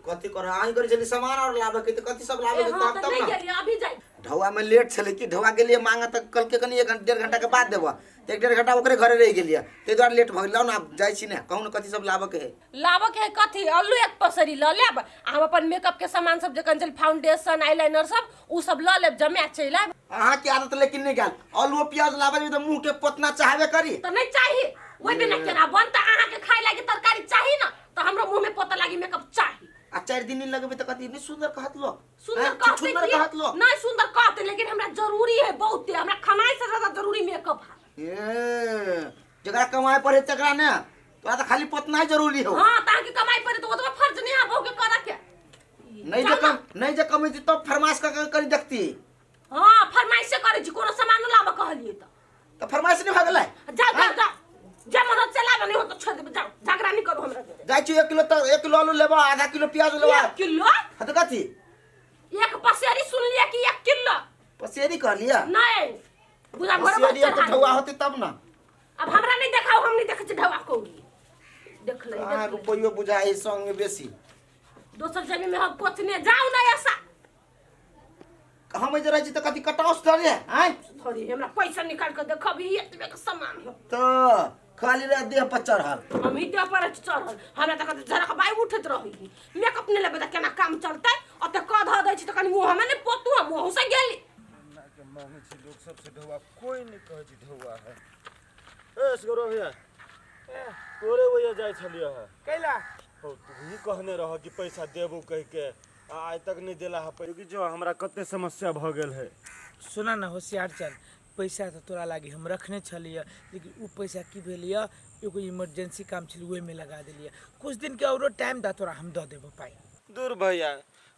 कथी करऽ, अहीं करै छली सामान और लाबऽ के, तऽ कथी सब लाबऽ ए के हँ कहब तऽ तब नहि ने। गेलियै, अभी जाइ। ढौआ में लेट छलै कि ढौआ गेलियै मांगे तऽ कहलकै कनि एक घंटा डेढ़ घंटा के बाद देबऽ, तऽ एक डेढ़ घंटा ओकरे घरे रहि गेलियै, ताहि दुआरे लेट भऽ गेल। लाउ ने, आब जाइ छी ने, कहू ने कथी सब लाबऽ के है। लाबऽ के है कथी? अल्लू एक पसरी लऽ लेब आ हम अपन मेकअप के सामान सब जे कन फाउंडेशन आईलाइनर सब उ सब लऽ लेब, जमा चलि आयब। अहाँके आदत लेकिन नहि गेल, आलू प्याज लाबऽ जेबै तऽ मुँह के पोतना चाहबे करी। तऽ नहि चाही, ओहि बिना केना बनतै? अहाँके खाय लागी तरकारी चाही ने, तऽ हमरो मुँह में पोतऽ लागी मेकअप चाही। आ 4 दिन नहि लगेबै तऽ कथी नहि सुंदर कहत लोक? सुंदर हैं? कहते छुछुंदर की? कहत लोक। नहीं सुंदर कहते, लेकिन हमरा जरूरी है बहुते, हमरा खानाई से ज्यादा जरूरी मेकअप है। ए, जकरा कमाए पड़े तकरा ने, तोरा तऽ खाली पोतनाइ जरूरी हो। हाँ, तऽ अहाँके कमाई पड़े तऽ ओतबा फर्ज नहीं है बहू के करऽ के। नहीं जे कम नहीं जे कमै छी तब फरमाइश कऽ के कनी देखती। हाँ, फरमाइशे करै छी, कोनो सामान लाबऽ कहलियै तऽ। तऽ फरमाइश नहि भऽ गेलै? जाउ जाउ जाउ, जे मन होत से लाबऽ, नहि होत तऽ छोड़ि देबै। जाउ, झगड़ा नहि करू हमरा जोरे। जाइ छी, 1 किलो तऽ 1 किलो आलू लेबऽ, आधा किलो प्याज लेबऽ। 1 किलो? हाँ तऽ कथी? एक पसेरी सुनलियै कि 1 किलो? पसेरी कहलियै? नहीं, बुझा घर पर पसेरी चढ़ा तऽ ढौआ होतै तब ने। अब हमरा नहीं देखाओ, हम नहीं देखै छी ढौआ कौड़ी। देख ले, कहाँ देख ले। रुपैयो बुझाइ संग में बेसी। दोसर जमीन में हम कोचने जाउ ना ऐसा। हम जे रहै छी तऽ कथी कटाउस धरे आँय? थोड़ी हमरा पैसा निकाल के देखबी, एतबे के सामान हो। तऽ खाली रह देह पर चढ़ल। हम ही देह पर चढ़ल, हमरा तऽ कते झरक बाई उठैत रहै। मेकअप नहि लेबै तऽ केना काम चलतै? ओते कऽ धऽ दै छी तऽ कनि मुँह में नहि पोतू, हम मुँह से गेली। के मांगे छी लोग सबसे ढौआ, कोई नहीं कहै छी ढौआ है। ए सगरो भैया, तोरे वही जाइ छलियै है। कैला? हो, तू ही कहने रह कि पैसा देबो कह के, आ आइ तक नहीं देला है पैसा। जो हमरा कते समस्या भ गेल है। सुना ना होशियार चंद, पैसा तऽ तोरा लागी हम रखने छलियै, लेकिन उ पैसा की भेल यऽ, एगो इमरजेंसी काम छलै ओहिमे लगा देलियै। कुछ दिन के औरो टाइम दा तोरा, हम दऽ देबो पाइ। दूर भैया,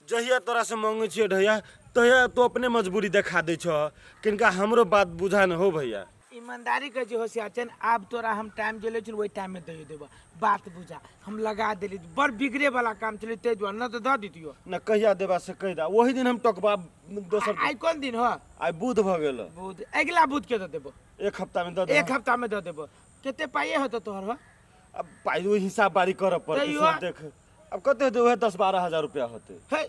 जहिया तोरा से मांगे छियै ढैया तहिया तू अपने मजबूरी देखा दै छह, किनका हमरो बात बुझा न हो भैया। ईमानदारी कहै छी होशियार चंद, आब तोरा हम टाइम जे लै छी ओहि टाइममे दैयो देबो। बात बुझा, हम लगा देली, बड़ बिगड़े वाला काम छलै ताहि दुआरे, न तऽ दऽ दितियो। न कहिया देबा से कहि दा, ओही दिन हम टोकबा दोसर। आइ कोन दिन हो? आइ बुध भऽ गेल। बुध, अगिला बुध के दऽ देबो। एक हफ्ता में दऽ देबो। एक हफ्ता में दऽ देबो। कते पाइए होतौ तोहर हो? अब पाइ ओहि हिसाब बारी करऽ पड़तै। तैयो? सब देख, अब कते होतै? उएह 10-12 हजार रुपया होतै। हे।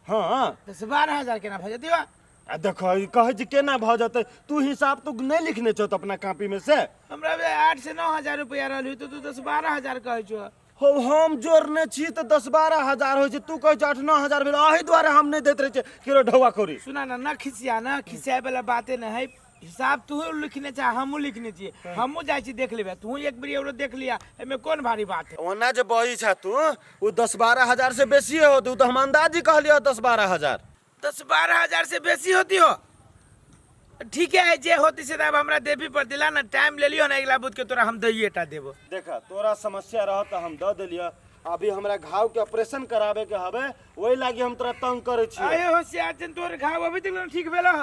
हाँ। 10-12 हजार केना भऽ जेतै हो? आ देखो, ई कहै छी केना भऽ जेतै, तू हिसाब तू नहि लिखने छौ तऽ अपना कॉपी में से? हमरा बुझाइ 8 से 9 हजार रुपया रहल, तऽ तू 10-12 हजार कहै छौ। हो, हम जोड़ने छी तऽ 10-12 हजार होइ छै, तू कहै छ 8-9 हजार भेल, एहि दुआरे हम नहि दैत रहै छियै केरो ढौआ कौड़ी। सुना ना, न खिसिया न, खिसियाए वाला बाते न है। हिसाब तू लिखने छा, हमहूँ लिखने छियै, हमहूँ जाइ छी देख लेबै, तू एक बेर औरो देख लिया, एहिमे कोन भारी बात है। ओना जे बही छा तू, ओ 10-12 हजार से बेसिए होतै, ओ तऽ हम अंदाजी कहलियै 10-12 हजार। 10-12 हजार से बेसी होती हो? ठीक है, जे होती से अब हमरा देबी पर दिला ना, टाइम ले लियो ना, अगला बुध के तोरा हम दैये टा देबो। देखा, तोरा समस्या रह तऽ हम दऽ देलियऽ, अभी हमरा घाव के ऑपरेशन कराबे के हवे, ओहि लागी हम तोरा तंग करै छियै। अरे होशियार चंद, तोर घाव अभी तक ठीक भेल ह?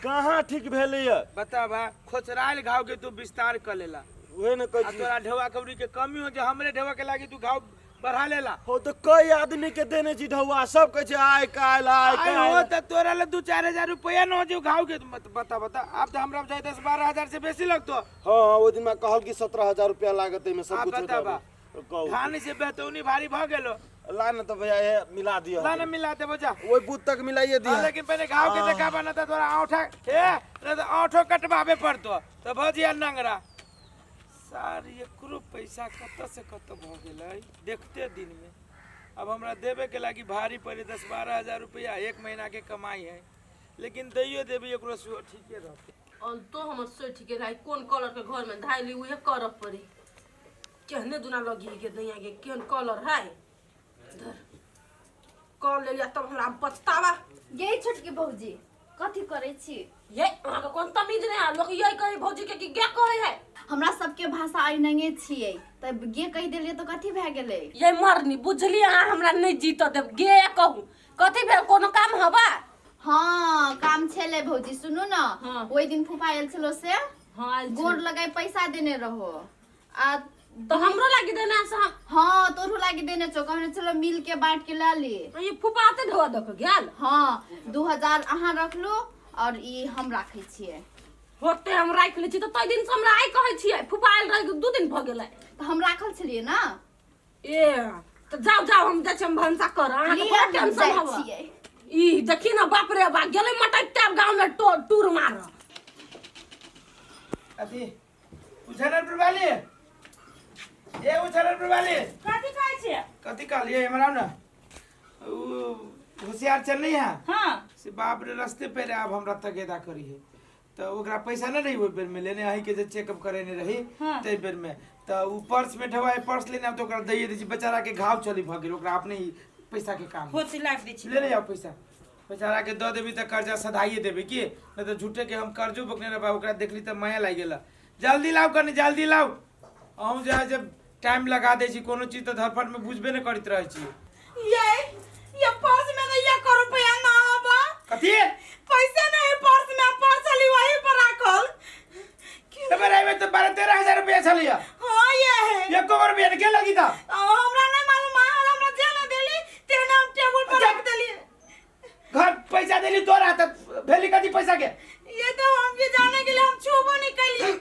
कहाँ ठीक भेलैया। बताबा, खोचरायल घाव के तू विस्तार कर लेला। उहे ने कहै आ छी। तोरा ढौआ कौड़ी के कमी हो जे हमरे ढौआ के लागी तू घाव बढ़ा लेला। हो तऽ कई आदमी के देने छी ढौआ, सब कहै छै आइ काल्हि आइ आइ हो काल्हि। तऽ तोरा ले 2-4 हजार रुपया न हो जो घाव के। मत बता बता, आब तऽ हमरा बुझाइ 10-12 हजार से बेसी लगतो। हाँ, ओहि दिन में कहल कि 17 हजार रुपया लागत एहिमे सब आब कुछ बताबा। कहू। धान से बेतौनी भारी भ गेलो। ला न तऽ भैया, ये मिला दियो। ला न मिला देबो, जा। ओहि बूथ तक मिलाइए दियो। हाँ, लेकिन पहले घाव के देखा बना था तोरा औंठा। ए नहि तऽ आठो कटबाबे पड़तो तऽ भऽ जइया नंगरा। सार एकरो पैसा कतऽ से कतऽ भऽ गेलै देखते दिनमे। अब हमरा देबेके लागी भारी पड़े 10-12 हजार रुपया एक महीनाके कमाई है, लेकिन दैयो देबी एकरो सेहो ठीके रहतै। तो हमर सोचि गेल है कोन कलर के घर में धाइली उहे करऽ पड़ी। केहने दुना लगी के दैया के केहन कलर है धर कर लेलिया तब हमरा पछतावा। गे छोटकी भौजी कथी करै छी? ये अहाँके कोन तमीज नहि है, लोक यही कहे भौजी के कि गे कहै है। हमरा सबके भाषा एनाहिए छियै तऽ गे कहि देलियै तऽ कथी भए गेलै? ये मरनी बुझलियै अहाँ हमरा नहि जीत देब, गे कहू कथी भेल, कोनो काम हवा? हाँ काम छेलै भौजी, सुनू न। हाँ। ओहि दिन फूफा आयल छलो से हाँ आयल छलै। गोर लगाई पैसा देने रहो आ तो हमरो लागी देने से हम। हाँ तोरो लागी देने छौ, कहने छलो मिल के बांट के ला ली। ये फूफा आते ढोआ दऽ के गेल। हाँ 2000 अहाँ रखलू और ई हम राखै छियै। होते हम राखि लै छी तऽ ताहि दिन से हमरा आइ कहै छियै फूफा आयल रहै 2 दिन भऽ गेलै। तऽ हम राखल छलियै ना। ए तऽ जाउ जाउ हम जाइ छी, हम भनसा कर, अहाँके लिअ, बड़ा हम टेंशन जाइ हवा। छियै। ई देखी ना बाप रे बाप गेलै मटकते आब गाँव में टूर मार। अथी उछानरपुर वाली, ए उछानरपुर वाली कथी कहै छियै? कथी कहलियै हमरा ना उ होशियार चल नहीं है। हाँ से बाप रे रास्ते पे रे आब हमरा तगेदा करी है तो ओकरा पैसा नहीं रही ओहि बेर में लेने अही के जे चेकअप करेने रही। हाँ। ताहि बेर में तो उ पर्स में ढवाई पर्स लेने आब तो ओकरा दैये दै छी, बेचारा के घाव चली भऽ गेल, ओकरा अपने ही पैसा के काम होती लाख दै छी। ले ले जाओ पैसा, बेचारा के दऽ देबी तऽ कर्जा सधाइए देबी की, नहीं तऽ झूठे के हम कर्जो बकने रहबा। ओकरा देखली तऽ माया लागि गेल। जल्दी लाउ कनी जल्दी लाउ, अहूँ जे है जब टाइम लगा दै छी कोनो चीज तऽ धरफट में बुझबे नहि करैत रहै छी। ये पर्स में तो ये करो रुपया ना हबा। कथी पैसा नहीं पर्स में, पर्स चली वही पर राखल। तऽ मेरा एहिमे तऽ 12-13 हजार रुपया छलैया। हाँ ये है। एको गो रुपया के लगी था? हमरा नहीं मालूम, माँ हमरा जे ना देली तेने हम टेबुल पर रख देली। घर पैसा देली तोरा तऽ भेली कथी पैसा के? ये तो हम के जाने के लिए हम छूबो नहीं कैली।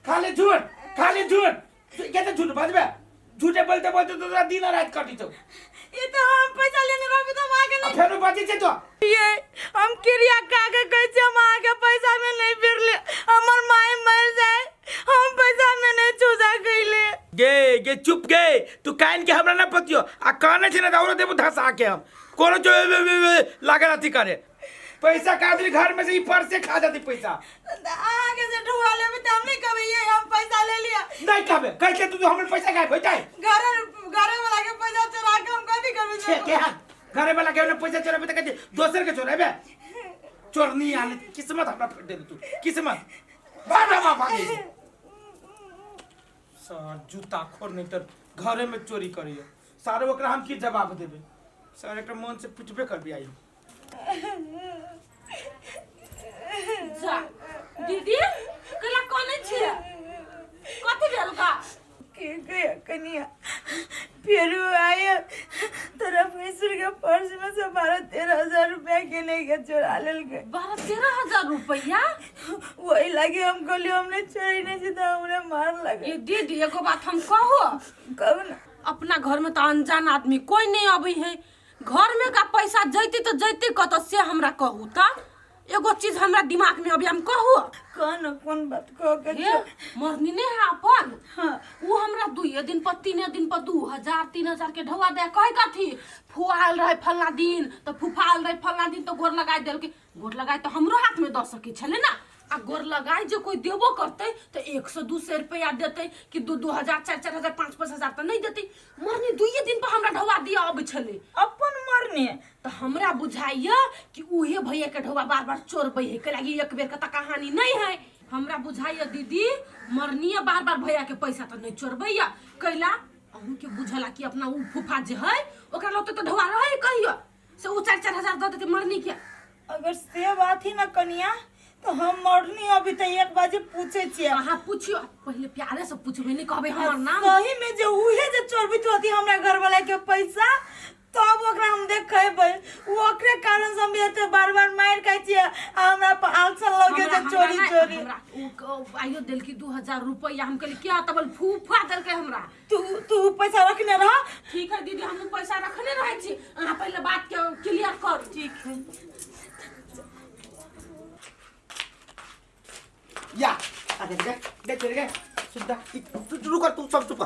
खाली झूठ, खाली झूठ, के तऽ झूठ बजबे, झूठे बोलते बोलते तोरा दिन रात कटी छौ। ये तो हम पैसा लेने रहबी तो हम आगे आ नहीं। फेरो बची छै तो ये हम क्रिया का के कहै छी हम आगे पैसा में नहीं फिरले, हमर माय मर जाए हम पैसा में नहीं चूजा कैले। गे गे चुप गे, तू कान के हमरा ना पतियो आ काने छै ना त औरो देबो धसा के हम कोनो जो लागल अथी करे पैसा का आदमी घर में से ई पर्स से खा जाती पैसा। आगे से ढुआ लेबे त हम नहीं कहबे ये हम पैसा ले लिया। नहीं कहबे कैसे तू हमर पैसा गायब हो जाए? घरे घरे वाला के पैसा चोरा के हम कथी करबे? छे के हां घरे वाला के पैसा चोराबे त कथी दोसर के चोराबे? चोरनी आले किस्मत हमरा फेर देलू तू किस्मत भाग भाग भाग सर जूता खोर नहीं तर घरे में चोरी करिए सारे ओकरा हम की जवाब देबे? सर एकरा मन से पिटबे करबी आई। जा दीदी कला कोने छियै कथी भेल का? के गया कनिया फेरू आया तोरा भैंसुर के पर्स में से 12-13 हजार रुपया के नहीं के चोरा लेल के। 12-13 हजार रुपया? वही लागे हम कहलियो हमने चोरी नहीं छी त हमरा मार लगे। ये दीदी एगो बात हम कहो। कहू ना। अपना घर में तो अनजान आदमी कोई नहीं अबै है, घर में का पैसा जैती तो जैती कत से हमरा कहू त एगो चीज हमरा दिमाग में अभी हम कहू। कौन कौन बात कह के? हे मरनी नहीं है अपन। हाँ। वो हमरा 2 दिन पर 3 दिन पर 2000 3000 के ढौआ दे कहे कथी फुआल रहे फलना दिन तो फुफाल रहे फलना दिन तो गोर लगाई देलके। गोर लगाई तो हमरो हाथ में दऽ सकै छलै ना, आ गोर लगाई जे कोई देबो करतै तो 100-200 रुपया देतै कि 2-2 हजार 4-4 हजार 5-5 हजार तो नहीं देतै। मरनी 2 दिन पर हमरा ढौआ दिया अबै छलै अपन मरनी। तो हमरा बुझाइया कि उहे भैया के ढौआ बार बार चोरबै है, कैलाकि एक बेर के त कहानी नहीं है। हमरा बुझाइया दीदी मरनीय बार बार भैया के पैसा तो नहीं चोरबैया, कैला अहूँ के बुझला कि अपना उ फूफा जे है ओकरा लौते तो ढौआ रहे कहियो से उ 4-4 हजार दऽ देतै मरनी के। अगर से बात ही ना कनिया तो हम मरनी अभी तो 1 बजे पूछे छियै। अहाँ पूछियो पहले प्यारे से पूछबे नहीं कहबे हमर नाम। सही में जे उहे जे चोरबित होती हमरा घर वाला के पैसा तब ओकरा हम देखेबै। उ ओकरे कारण से हम एते बार बार मार खाइ छियै आ हमरा पर आलसन लगे छै चोरी चोरी। हमरा उ आइयो देलकी 2000 रुपया, हम कहली क्या तब फूफा देलकै हमरा। तू तू पैसा रखने रह। ठीक है दीदी हम पैसा रखने रहै छी, अहाँ पहले बात के क्लियर करू। ठीक है। दे गए दे चल गए सुधा। तू रुक तू सब चुप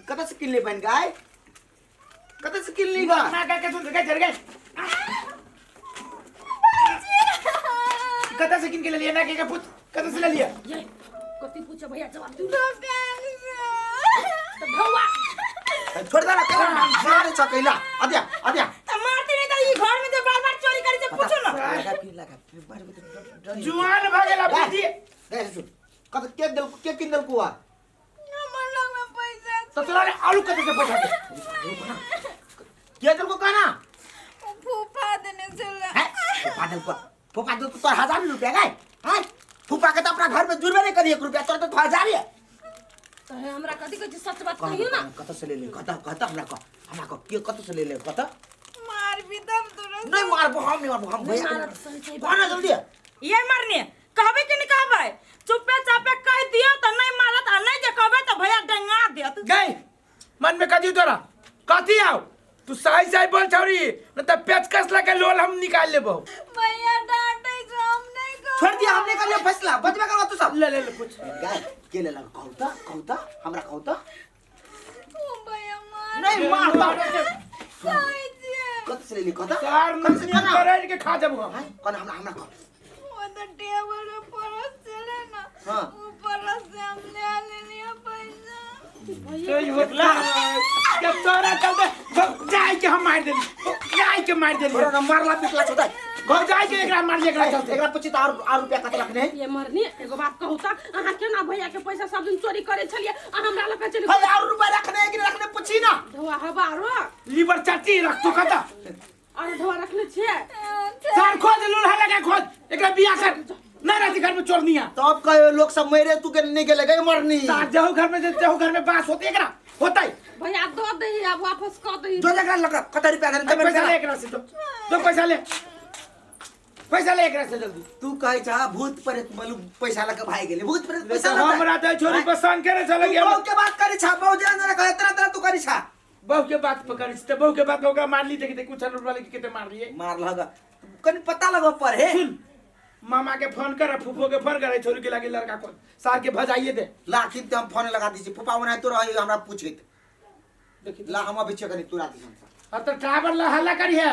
कत से किन ले बन गाय कत से किन ली गा ना का के सुन गए चल गए कत से किन के ले लिया ना के पूछ कत से ले लिया ये कथी पूछे भैया जवाब दू दुकान से। त ढौआ छोड़ दे ना कर मारे चकैला अद्या अद्या त मारते नहीं त ई घर में जे बार बार चोरी करी से पूछो ना लगा फिर लगा फिर बार बार जुआन भगेला बुद्धि गए सुन कत के दिल के किन दिल कुआ हमर लग में पैसा तो तोरा आलू कत से पैसा दे के दिल को कहना फूफा देने छले। हैं फूफा दिल को फूफा दिल तो 1000 रुपया गए हैं फूफा के तो अपना घर में जुड़बे नहीं करी 1 रुपया तोर तो 1000 है त हमरा कथी कहै छी सच बात कहियो ना कत से ले ले कत कत हमरा कह हमरा कह के कत से ले ले कत मार भी दम तोरा नहीं मारबो हम नहीं मारबो हम भैया मारब सही सही कौन जल्दी ये मरने कहबे कि नहीं कहबे चुपे चापे कह दियो त नहीं मारत आ नहीं जे कहबे त भैया डंगा देत। गई मन में कथी तोरा कथी आओ तू सही सही बोल छौरी न त पेचकस लगे लोल हम निकाल लेबो। भैया डांटे छो हम नहीं कहब। छोड़ दिया हमने कर लिया फैसला बचबे करवा तू सब ले ले ले पूछ गाय के ले लग कहू त कहू त हमरा कहू त ओ भैया मार नहीं मारता सही छियै। कत से ले ली कत चार कत से नून कना कर के खा जब हम हैं कना हमरा हमरा कह वो तो टेबल पे परस छले ना हाँ। वो परस से हम ले लेलियै पैसा। सही होतला जब तोरा चलते जाय के हम मार देली जाय के मार देली तोरा ना मारला पिटला छोटा घर जाय के एकरा मार ले एकरा चलते एकरा पूछी त और रुपया कत रखने ये मरनी एगो बात कहू त अहाँ केना भैया के पैसा सब दिन चोरी करे छलियै आ हमरा लग चली भाई और रुपया रखने है कि नहीं रखने पूछी ना ढौआ हवा आरो लीवर चाटी रख तो कत अरे ढौआ रखने छियै सार खोज लूल्हा लगा खोज एकरा बियाह कर ना रहती घर में चोरनिया तब कहे लोग सब मेरे तू के नहीं गेले गए मरनी सार जाहु घर में जाहु घर में बास होते एकरा होतै भैया दऽ दही आब वापस कऽ दही जो जगह लगा कत रुपया देने पैसा ले एकरा से तो तो पैसा ले पैसा ले एकरा से जल्दी। तू कहै छ भूत प्रेत मलु पैसा लके भाग गेले भूत प्रेत पैसा लके हमरा त छोरी पर संग करे चल तू गया बहू के बात करी छा बहू जे अंदर कहे तरह तरह तू करी छा बहू के बात पकड़ी त बहू के बात ओकरा मार ली देखी कुछ रुपया लेके केते मार लिए मार लगा कनी पता लगो पर हे सुन मामा के फोन कर फूफो के फोन कर छोरी के लागे लड़का को सार के भजाइए दे लाखिन ते हम फोन लगा दी छी फूफा ओना तो रही हमरा पूछित देखी ला हम अभी कनी तोरा दी हम अब तो ड्राइवर ला हल्ला करी है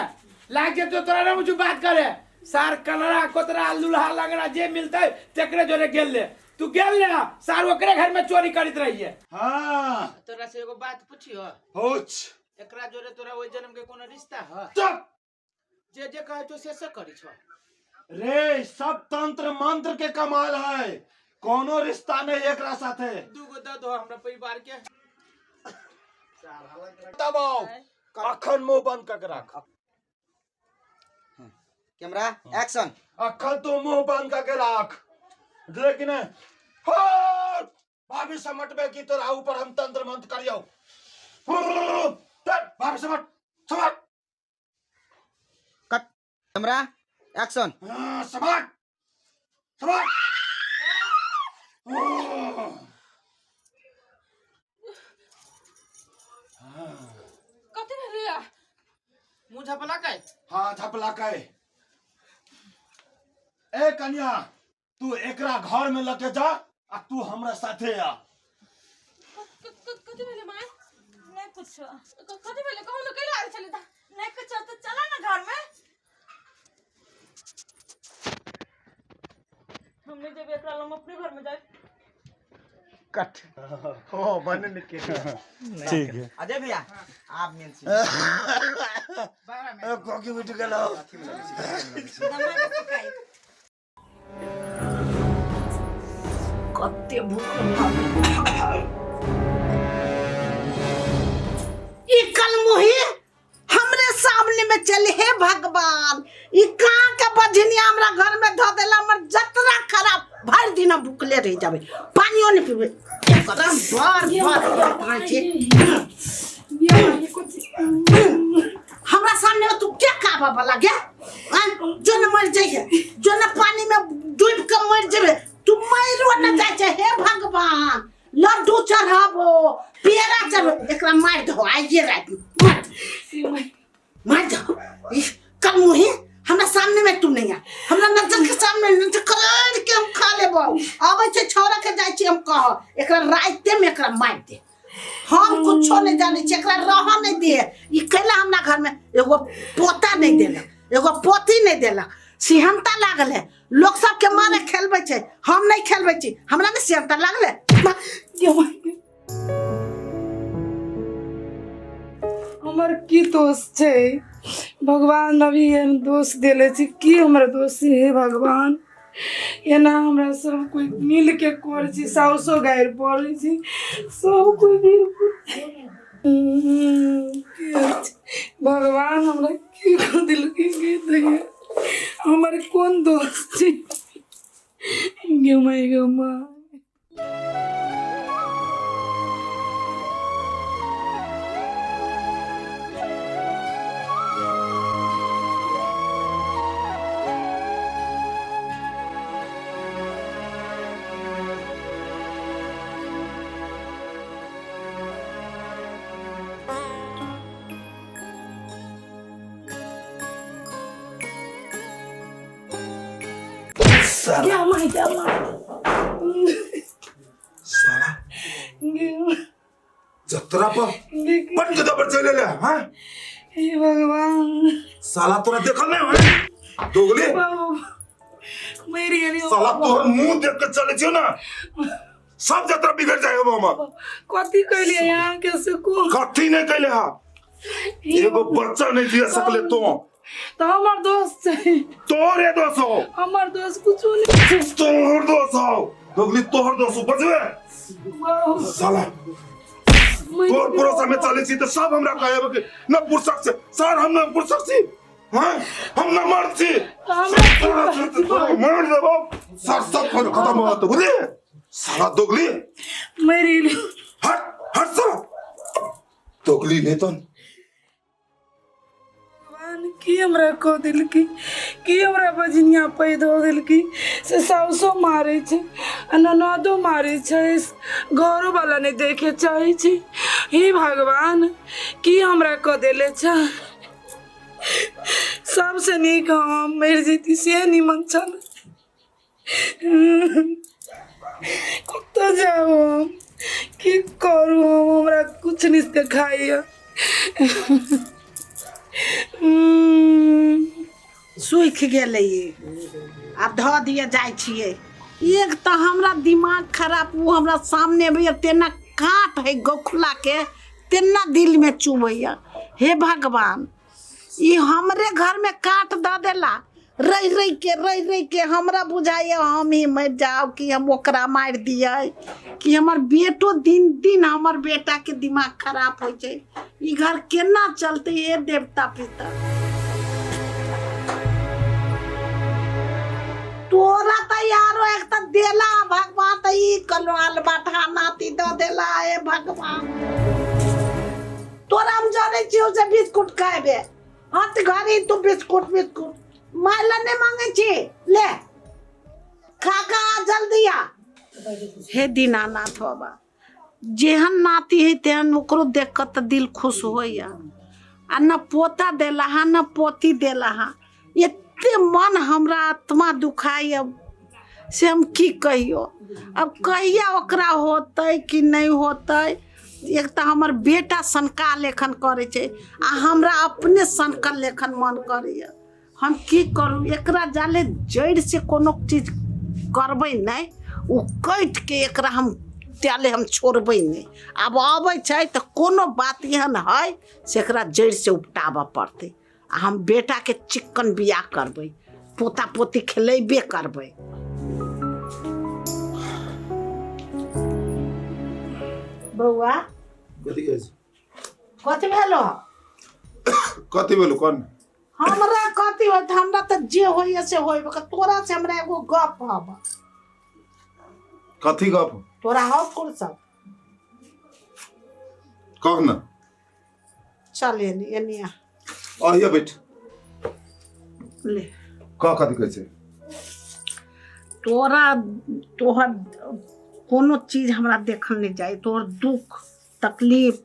लाग जे तो तोरा ना मुझे बात करे सार कलरा कोतरा लुल्हा लगरा जे मिलते तेकरे जोरे गेल ले तू गेल ले सार ओकरे घर में चोरी करित रही है। हां तोरा से एगो बात पूछियो पूछ एकरा जोरे तोरा ओइ जन्म के कोनो रिश्ता ह चुप जे जे कहै छौ से से करी छौ रे सब तंत्र मंत्र के कमाल है कोनो रिश्ता नहीं एकरा साथे दूगो दऽ दो हमरा परिवार के तब अखन मुंह बंद करके रख कैमरा एक्शन अखन तो मुंह बंद करके रख लेकिन भाभी समटबे की तोरा ऊपर हम तंत्र मंत्र करियो भाभी समट समट कट कैमरा एक्शन समट समट कथी भेलैया मुँह झपला के हाँ झपला के ए कन्या तू एकरा घर में लके जा आ तू हमरा साथे आ। कथी भेलै माय? नहीं कुछ। कथी भेलै कहू ने, कैला आयल छलै? नहीं कुछ तो चला ना घर में। हमने जब एकरा लम अपने घर में जाए। कट हो मन निके ठीक है अजय भैया आप मेन सी कोकी उठ गेलो। कते भूख लागल। ई कलमुही हमरे सामने में चले। हे भगवान, ई कहाँ के बझनिया हमरा घर में धऽ देला। हमर जतरा खराब, भरि दिन हम भूखले रह जाबे, पानियो नहीं पीबे। एकदम भर भर पानी छै। हमरा सामने में तू क्या काबा वाला गे? जो न मर जाइए, जो न पानी में डूब के मर जेबे, तू मरो न जाय छै। हे भगवान, लड्डू चढ़ाबो, पेड़ा चढ़ो, एकरा मारि दहो आइए रात में। मार दहो। कल मुही हमरा सामने में तू नहीं आ, हमरा नजर के सामने नहीं तो कर के हम खा लेबो। देबो। अबै छै छौड़ा के, जाइ छी हम कह एकरा राइते में एकरा मारि दे। हम कुछो नहीं जानै छी, एकरा रह नहीं दिए। ई कैला हमरा घर में एगो पोता नहीं देलक, एगो पोती नहीं देलक। सिहनता लागल है, लोग सबके मारे खेलबै छै, हम नहीं खेलबै छी, हमरा नहीं सिहनता लागल है। हमर की दोष छै भगवान? अभी हम दोष देले छी की? हमर दोष छै हे भगवान? एना हमरा सब कोइ मिल के करै छी, साउसो गारि पड़ै छी, सब कोइ मिल के। भगवान हमरा की कऽ देलकै गे दैया? हमर कोन दोष छै गे माय, गे माय? साला गे माय, गे माय। साला गे जतरा पर बड़ जगह पर चले ले। हां। हे भगवान। साला तोरा देखल नहीं है दोगले। बाबू, मरि गेलियौ। साला तोहर मुंह देख के चले छियो ना, सब जतरा बिगड़ जाए हो हमर। कथी कैलियै अहाँके से को? कथी नहीं कैले हा? एगो बच्चा नहीं दिया सकले तो। तऽ हमर दोस्त छै? तोहरे दोष हो। हमर दोस्त कुछो नहि छै। तोहर दोष हो दोगली, तोहर दोष हो, बजबे। बाबू। साला तोहर भरोसा में चले छी तो सब हमरा कहे कि न पुरसक से सर, हम न पुरसक छी। हाँ, हम न मर्द छी। हमरा मार देबो सर, सब खत्म हो तो बुझले साला दोगली। मरि गेलियौ। हट हट साला दोगली नहीं तो। भगवान की हमरा कऽ देलकै? की हमरा बजनिया पैद दऽ देलकै से साउसो मारै छै आ ननदो मारै छै, घरो वाला नहि देखे चाहै छै। हे भगवान, की हमरा कऽ देले छै? सबसँ नीक हम मरि जैती से नीमन छल। कतऽ जाउ हम? की करू हम? हमरा किछु नहि देखाइए। सुखि गेलै ई, आब धऽ दिअ, जाइ छियै। एक तऽ हमरा दिमाग खराब, ओ हमरा सामने अबैया तेना काँट है गौखुलाके, तेना दिलमे चुभैया। हे भगवान, ई हमरे घरमे काँट दऽ देला। रहि रहि के, रहि रहि के हमरा बुझाइया हम ही मरि जाउ कि हम ओकरा मारि दियै कि हमर बेटो। दिन दिन हमर बेटाके दिमाग खराब होइ छै। ई घर केना चलतै? हे देवता पितर, तोरा तऽ यारो एक तऽ देला भगवान तऽ ई कलवाल बाठा नाती दऽ देला। हे भगवान, तोरा हम जानै छियौ जे बिस्कुट खाएबे, हत घड़ी तू बिस्कुट बिस्कुट माय लए नहि मांगै छी। ले खा खा, जल्दी आ। हे दीनानाथ बाबा, जेहन नाती है तेहन ओकरो देख कऽ तऽ दिल खुश होइया। आ न पोता देला हा न पोती देला हा, एते मन हमरा आत्मा दुखाइया से हम की कहियो। अब कहिया ओकरा होतै कि नहि होतै? एक तऽ हमर बेटा सनका लेखन करै छै आ हमरा अपने सनकल लेखन मन करैया। हम की करू? एकरा जाले जड़ि से कोनो चीज करबै नहि, ओ काटि के एकरा हम त्याले हम छोड़बै नहि। आब अबै छै तऽ कोनो बात एहन है से एकरा जड़ि से उपटाबऽ पड़तै आ हम बेटाके चिक्कन बियाह करबै, पोता पोती खेलेबे करबै। बौआ। कथी कहै छै? कथी भेलो? कथी भेलो कोन? हमरा कथी होत? हमरा तऽ जे होइए से होइबे कर। तोरा से हमरा एगो गप हब। कथी गप? तोरा हौ फुर्सत? कह न। चल एनी एनी आ। आइए बैठ। ले। कह, कथी कहै छै? तोरा तोहर कोनो चीज हमरा देखल नहि जाइ, तोहर दुख तकलीफ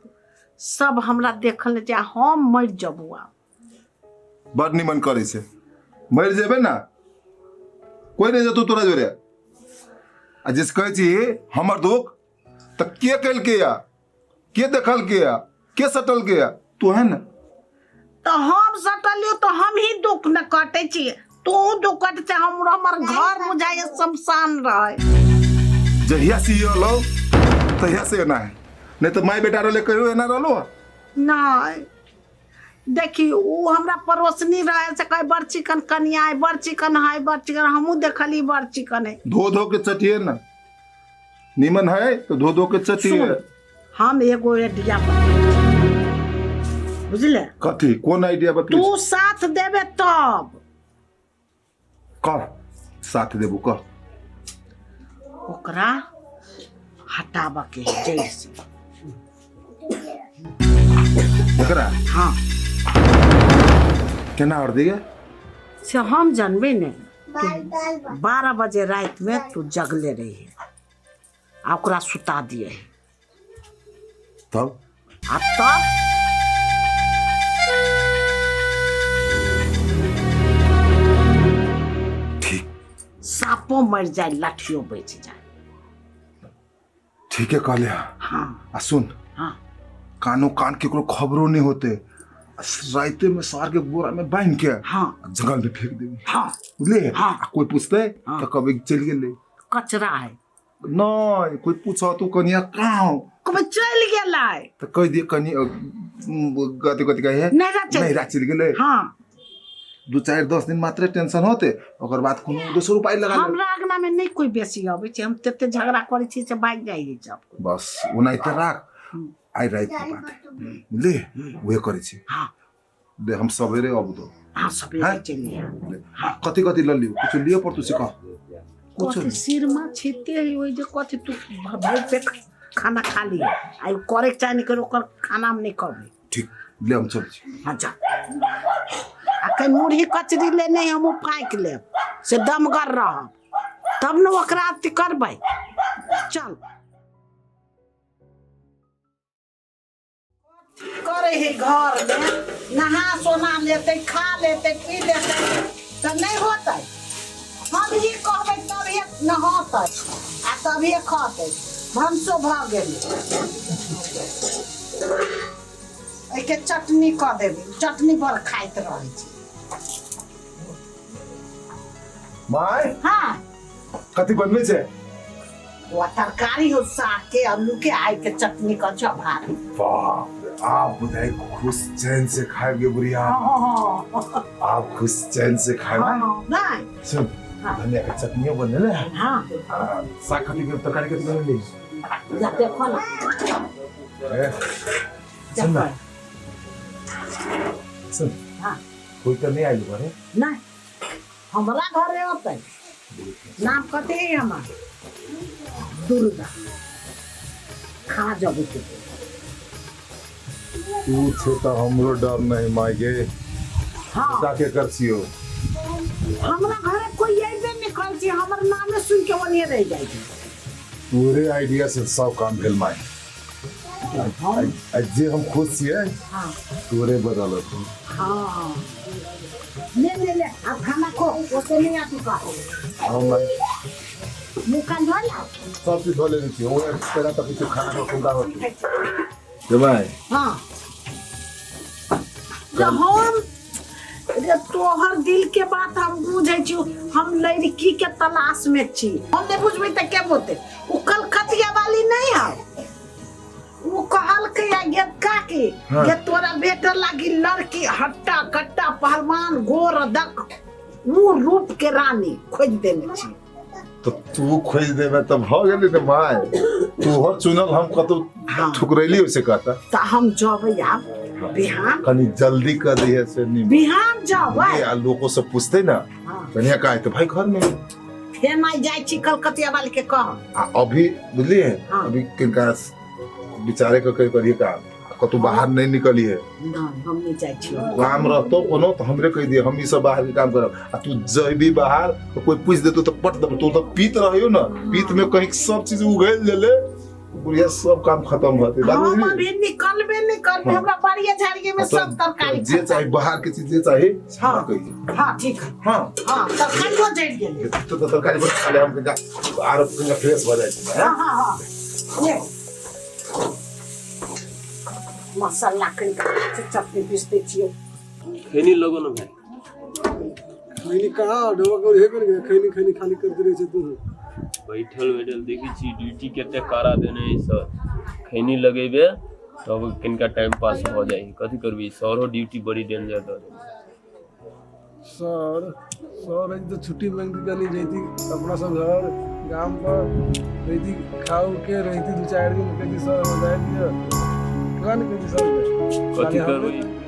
सब हमरा देखल नहि जाइ। हम मरि जबू आब। बड़ निमन करै छै। मरि जेबै ने, कोइ नहि जेतौ तोरा जोरे। आ जे कहै छी हमर दुख तऽ के केलकै या के देखलकै या के सटलकै या तू है ने तऽ हम सटलियो तऽ हम ही दुख न कटै छियै तू दुख कटै छै। हम हमर घर बुझाइए शमशान रहै। जहिया से ई अलो तहिया से एना है, नहीं तो माय बेटा रहले कहियो एना रहलो। नहीं देखी उ हमरा पड़ोसनी रहे से कहे बड़ चिकन कनिया है, बड़ चिकन है, बड़ चिकन। हमहूँ देखली बड़ चिकन है। धो धो के चटिए ना, नीमन है तो धो धो के चटिए। हम एगो आइडिया बुझले। कथी कौन आइडिया बतली? तू साथ देबे तब। कह साथ देबू कह। ओकरा हटाबऽ के है जड़ से। एकरा? हाँ। केना और दिए से हम जानबे ने। 12 बजे रात में तू जगले रही आ ओकरा सुता दिए। तब? आ तब ठीक सापो मर जाए लाठियो बच जाए। ठीक है कहले। हाँ। आ सुन। हाँ। कानो कान केकरो खबरो नहीं होते, राइते में सार के बोरा में बांध के हाँ जंगल में फेंक देबी। हाँ बुझले? हाँ। आ कोई पूछते हाँ। तो कभी चल गेले कचरा है। नहीं कोई पूछो तू कनिया कहाँ हो कभी चल गेलै तो कह दिए कनी गति गति कहे नैहरा चलि नैहरा चलि गेलै। हाँ 2 4 10 दिन मात्र टेंशन होते, ओकर बाद कोनो दोसर उपाय लगा लेब। हमरा अंगना में नहीं कोई बेसी अबै छै, हम तते झगड़ा करै छी से भागि जाइ है सब। बस ओनाहिते राख, आइ राति के बात है बुझली, उहे करै छी। हाँ। दे हम सवेरे अब दो। हाँ सवेरे हाँ? चलिए। कथी कथी ल लियो, कुछ लियो पर तू से कह कुछ। कथी सिरमा छिते है ओइ जे कथी तू भरि पेट खाना खा लिये आ करे के चाहे नहीं करे ओकर खाना हम नहीं कहबै। ठीक ले हम चल छी। हाँ जा आ कहीं मुरही कचरी ले नहीं हमहूँ फाँकि लेब से दमगर रहब तब ने ओकरा अथी करबै। चल करे है घर में नहा सोना लेते खा लेते पी लेते तऽ नहीं होतै। हम ही कहबै तभिए नहतै आ तभिए खतै। भनसो भऽ गेलै, एहिके चटनी कऽ देबै, चटनी बड़ खाइत रहै छै। माय। हाँ। कथी बनबै छै? वो तरकारी हो साग के आलू के आइ के चटनी कऽ छौ भात। बाप रे, आप बुझाइ खुश चैन से खाएब गे बुढ़िया, आप खुश चैन से खाएब। नहीं सुन हाँ। धनिया के चटनियो बनेले है। हाँ। आ, साग कथी के तरकारी कथी बनेली? जा देखो ना। ए, सुन ना सुन। हाँ। कोई तो नहीं आइल घरे? नहीं हमरा घरे होतै। नाम कथी है हमार? दुर्गा। खा जब तू। तू छे तो हमरो डर नहीं माय गे। हाँ। बेटा के कर छियो। हमरा घरे कोई अइबे नहीं करै छै, हमर नामे सुन के ओनिये रहि जाइ छै। तोरे आइडिया से सब काम भेल माय। आ जे हम खुश छियै हाँ तोरे बदौलत। हाँ ले ले ले अब खाना खो, ओसे नहीं आ तू का। हाँ माय। मुँह कान धो ला। सब चीज धो लेने छियै, ओहे तेरा तऽ किछु खाना के खुदा होती जे माय। हाँ तो हम रे तोहर दिल के बात हम बुझै छी, हम लड़की के तलाश में छी। हम नहीं बुझबै तऽ के बोलते? उ कलकतिया वाली नहीं है, उ कहलकै आ गे काकी हाँ। गे तोरा बेटा लागी लड़की हट्टा कट्टा पहलवान गोर दक उ रूप के रानी खोज देने छी। तो तू खोज देबे तऽ भऽ गेलै ने माय, तोहर चुनल हम कतौ ठुकरैली ओइसे कहता। तऽ हम जबै आब बिहान। कनी जल्दी कर दिहे से नहीं बिहान जबै। आ लोको से पूछते ना हाँ। कनिया का है तो भाई घर में। फेर नहीं जाइ छी कलकतिया वाली के कह। आ अभी बुझलिए हाँ। अभी किनका विचारे के कही करिए का कतौ बाहर नहीं निकलिए। नहीं हम नहीं जाइ छी। काम रहतो कोनो तो हमरे कह दिए, हम ई सब बाहर के काम करब आ तू जइबी बाहर तो कोई पूछ देतो तो पट दब। तू तो पीत रहियो ना, पीत में कहीं सब चीज उगल लेले बुढ़िया सब काम खत्म भते बात हम बुझली अभी निकलबे नहीं करबे हाँ। हमरा बाड़िए झाड़िए में सब तरकारी जे चाही बाहर के चीज जे चाही हाँ कहिए हाँ ठीक है हाँ हाँ तरकारियो जरि गेलै तो तो तरकारी बना खा ले हम कनिका आरो कनिका फ्रेश भऽ जाइ छै हाँ हाँ हाँ ले मसाला कनिका चटनी पीस दै छियै खैनी लगो ना भाई खैनी कहाँ ढोबा कर हेबे ने खैनी खैनी खाली करते रहे छै तू बैठल बैठल देखी छी ड्यूटी कते करा देने है सर खैनी लगेबे तब कनिका टाइम पास हो जाए कथी करबी सरो ड्यूटी बड़ी डेंजर दऽ देने सर सर आज तो छुट्टी मांग के कनी जैती अपना सब घर गाम पर रहती खाओ के रहती दू चार दिन कहती सर हो जाए दियो कहाँ ने कहती सर के कथी करबी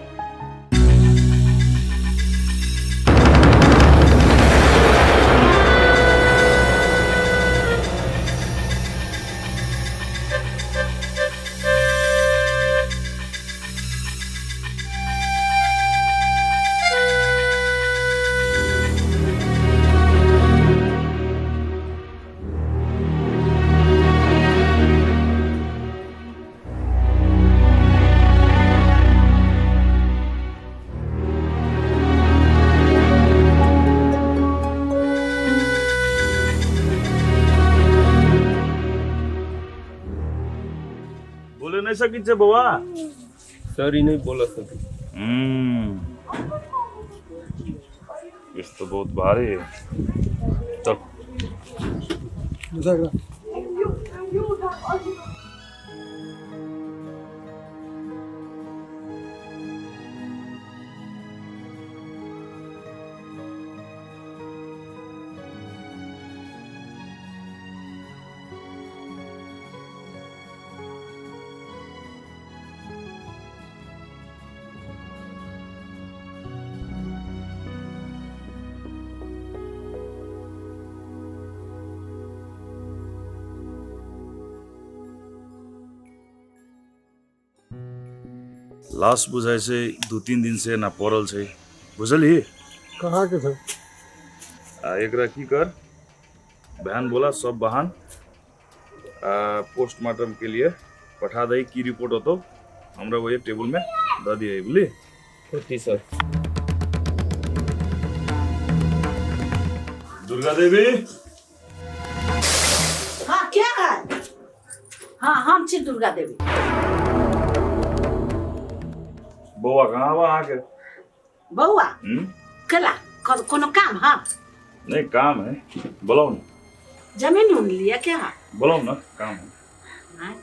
बोले नहीं सकी छे बौआ सर ई नहीं बोल सकी इस तो बहुत भारी है चल लाश बुझाइ छै दू तीन दिन से ना पड़ल छै बुझलही कहाँ के था आ एकरा की कर बहन बोला सब बहन पोस्टमार्टम के लिए पठा दही की रिपोर्ट होतो हमरा वही टेबल में दऽ दिए बुझली ठीक सर दुर्गा देवी हाँ क्या है हाँ हम छी दुर्गा देवी बौआ कहाँ बा अहाँके बौआ हम्म? केला कोनो काम हाँ नहीं काम है बोलाओ ना जमीन उन लिया क्या बोलाओ ना काम है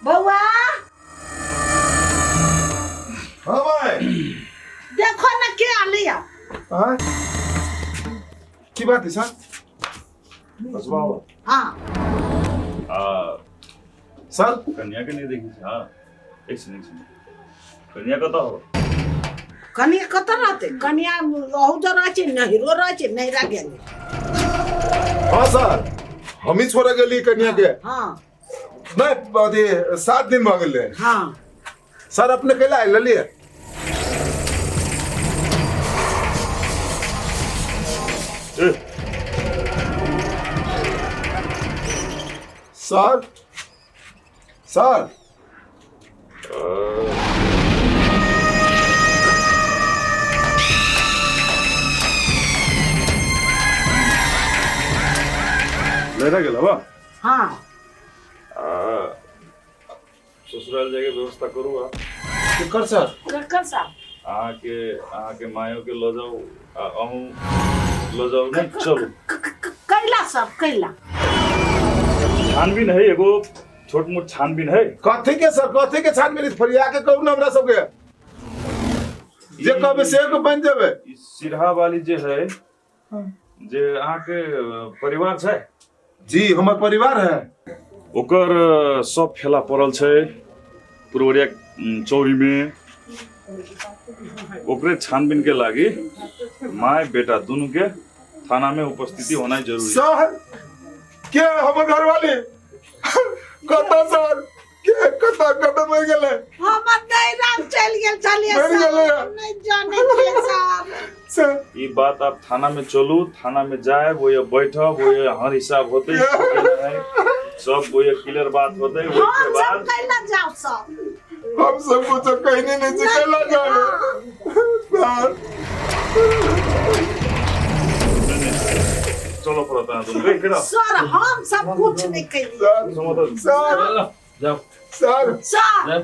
बौआ हाँ भाई देखो ना के आलिया हाँ की बात है सर बस हाँ आ सर कन्या के नहीं देखी छी, हाँ एक सेकंड एक सेकंड कन्या कतऽ हो कनिया कतऽ रहतै कनिया अहू जर रहै छै नहिरो रहै छै नहिरा गेलै हाँ सर हम ही छोड़े गेली कन्या के हाँ नहीं अथी 7 दिन भऽ गेलै हाँ सर अपने कैला आयल लेलियै सर सर लेरा गेल बा हाँ आ ससुराल जाके व्यवस्था करू आ केकर सर ककर साहब अहाँके अहाँके मायो के लऽ जाउ आ अहूँ लऽ जाउ नहीं चलू कैला सब कैला छानबीन है एगो छोट मोट छानबीन है कथी के सर कथी के छानबीन फरिया के कहू ना हमरा सबके जे कहबे से के बन जेबे ई सिरहा वाली जे है जे अहाँके परिवार छै जी हमर परिवार है ओकर सब फेला पड़ल छै पुरवरिया चौरी में ओकरे छानबीन के लागी my बेटा दोनों के थाना में उपस्थिति होना जरूरी है। सर के हमर घरवाली कतऽ सर के कतऽ कतऽ मरि गेलै हमर नैहरा चलि गेल छलियै मरि सर गेलै। हम नहि जानै छियै सर सर ई बात आप थाना में चलू थाना में जाए वो ये बैठब वो ये हर हिसाब होते है। सब कोई क्लियर बात होते ओहि हम के सब बाद कैला जाओ सब। हम सब कुछ कहने नहीं छी कैला जाओ सर। चलो पड़त अहाँ दुनू रे केड़ा सर हम सब कुछ नहीं कैलिए। सर जाओ सर सर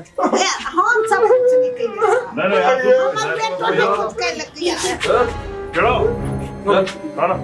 हम सब कुछ नहीं कैलिए। नहीं नहीं हमर बेटो नहीं कुछ कैलक। केड़ा ना ना।